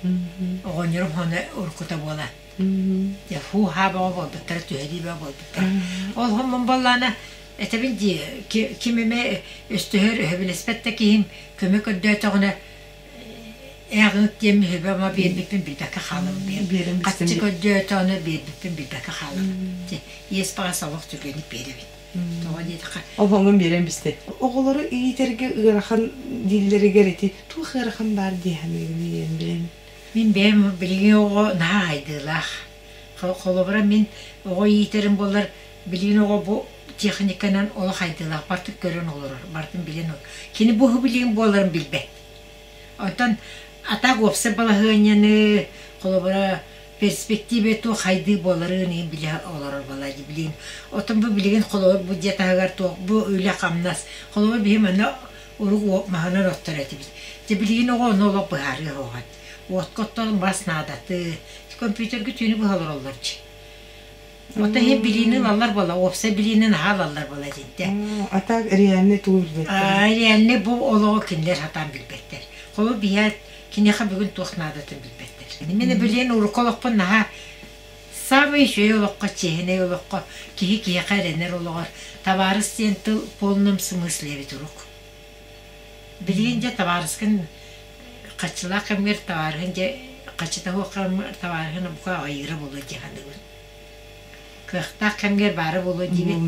Оҕонньорум хоно уруккута буолан. Дьэ һуу-һаа бөҕө буолбуттара, түһэрии бөҕө буолбуттара. Ол хоммун буоллаҕына, этэбин дии, ким эмэ өстөһөр, өһөбүлэспэт да киһим көмө көрдөөтөҕүнэ, ээҕиҥ диэн үһүбэ-ама биэрбиппин билбэккэ хаалабын биэр. Хаччы көрдөөтөҕүнэ биэрбиппин билбэккэ хаалабын. Дьэ, иэс баҕас олох түргэнник биэрэбин. Тоҕо диэтэххэ Оһоҥун биэрэн бистэ. Оҕолору иитэргэ ыарахан дииллэригэр ити туох ыарахан баар дии саныыгын ийэм билэн. Мин бэйэм билигин оҕо наһаа айдыылаах. Холобура мин оҕо иитэрим буоллар билигин оҕо бу техниканан олох айдыылаах бартын көрөн олорор, бартын билэн олорор. Кини бу билигин буоларын билбэт. Оттон атак уопсай балаһыанньаны, холобура, перспективе туох хайдыы буоларын иһин билэ олорор буолаа билигин. Оттон бу билигин холобур бу дьиэ таһыгар туох бу үлэ-хамнас. Холобур биһи манна урук маһынан оттор этибит. Дьэ билигин оҕо ону олох быһаарыа суоҕа. Уотка оттон мас наадаты. Компьютерга түүнү быһа олороллор дии. Оттон иһин билиини ылаллар буола, уопсай билиини наһаа ылаллар буола дьинтэ. А так реальный тугу билбэттэр. Реальный бу олоҕу кинилэр сатаан билбэттэр. Холобур биһиэхэ киниэхэ бүгүн туох наадатын билбэттэр. Мин билигин урукку олохпун наһаа самый үчүгэй олоххо, чиэһинэй олоххо, киһи киһиэхэ эрэнэр олоҕор табаарыс диэн тыл полном смысле эбит урук. Билигин дьэ табаарыскын хаччылаах кэмҥэр табаарыһын дьэ хаччыта суох кэмҥэр табаарыһын бука аҕыйыыра буолуо дии саныыбын. Кыахтаах кэмҥэр баара буолуо диибин.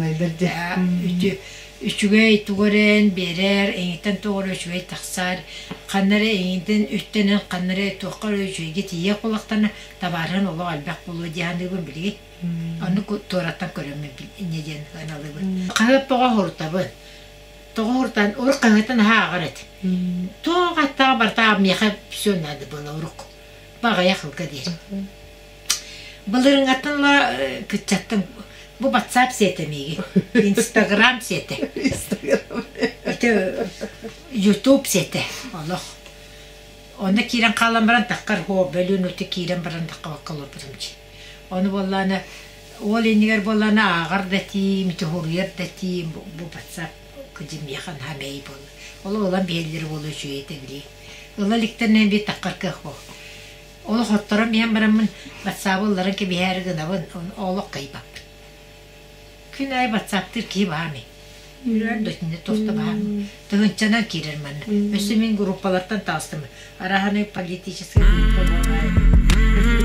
Үчүгэй тугу эрэн биэрэр, эйигиттэн туох эрэ үчүгэй тахсар, ханна эрэ эйигиттэн үттэнэн ханна эрэ туохха эрэ үчүгэйгэ тиийиэх буоллахтарына табаарыһын олох элбэх буолуо дии саныыбын билигин. Оннук туораттан көрөммүн инньэ диэн сыаналыыбын. Хаһыат тоҕо уһурутабын? Тоҕо уһурутан урук хаһыатын наһаа ааҕар этим. Туох аттаах барыта миэхэ все надо было урук. Баҕайах ылга диэри. Былырыҥҥаттан ыла кыччаттым. Бу WhatsApp сиэтэ миигин, Инстаграм сиэтэ. Ити Ютуб сиэтэ олох. Онно киирэн хаалан баран таххар һуо бөлүүн ути киирэн баран таххабакка олорбутум дии. Ону буоллаҕына уол иннигэр буоллаҕына ааҕар да этиим, ити суруйар да этиим бу WhatsApp кыдьым миэхэ наһаа мэйий буолла. Ол ылан биһэллэрэ буолуо үчүгэй этэ билии. Ыла иликтэринэ биир таххар кыах буол. Олох отторон иһэн бараммын батсаабы ылларан кэбиһээри гынабын, олох кыайбаппын. Күн аайы батсааптыыр киһи баамый. Үрэр да итиннэ туох да баамый. Тыһыынчанан киирэр манна. Өссө мин группалартан таҕыстым. Араһаны политическай группа баҕайы.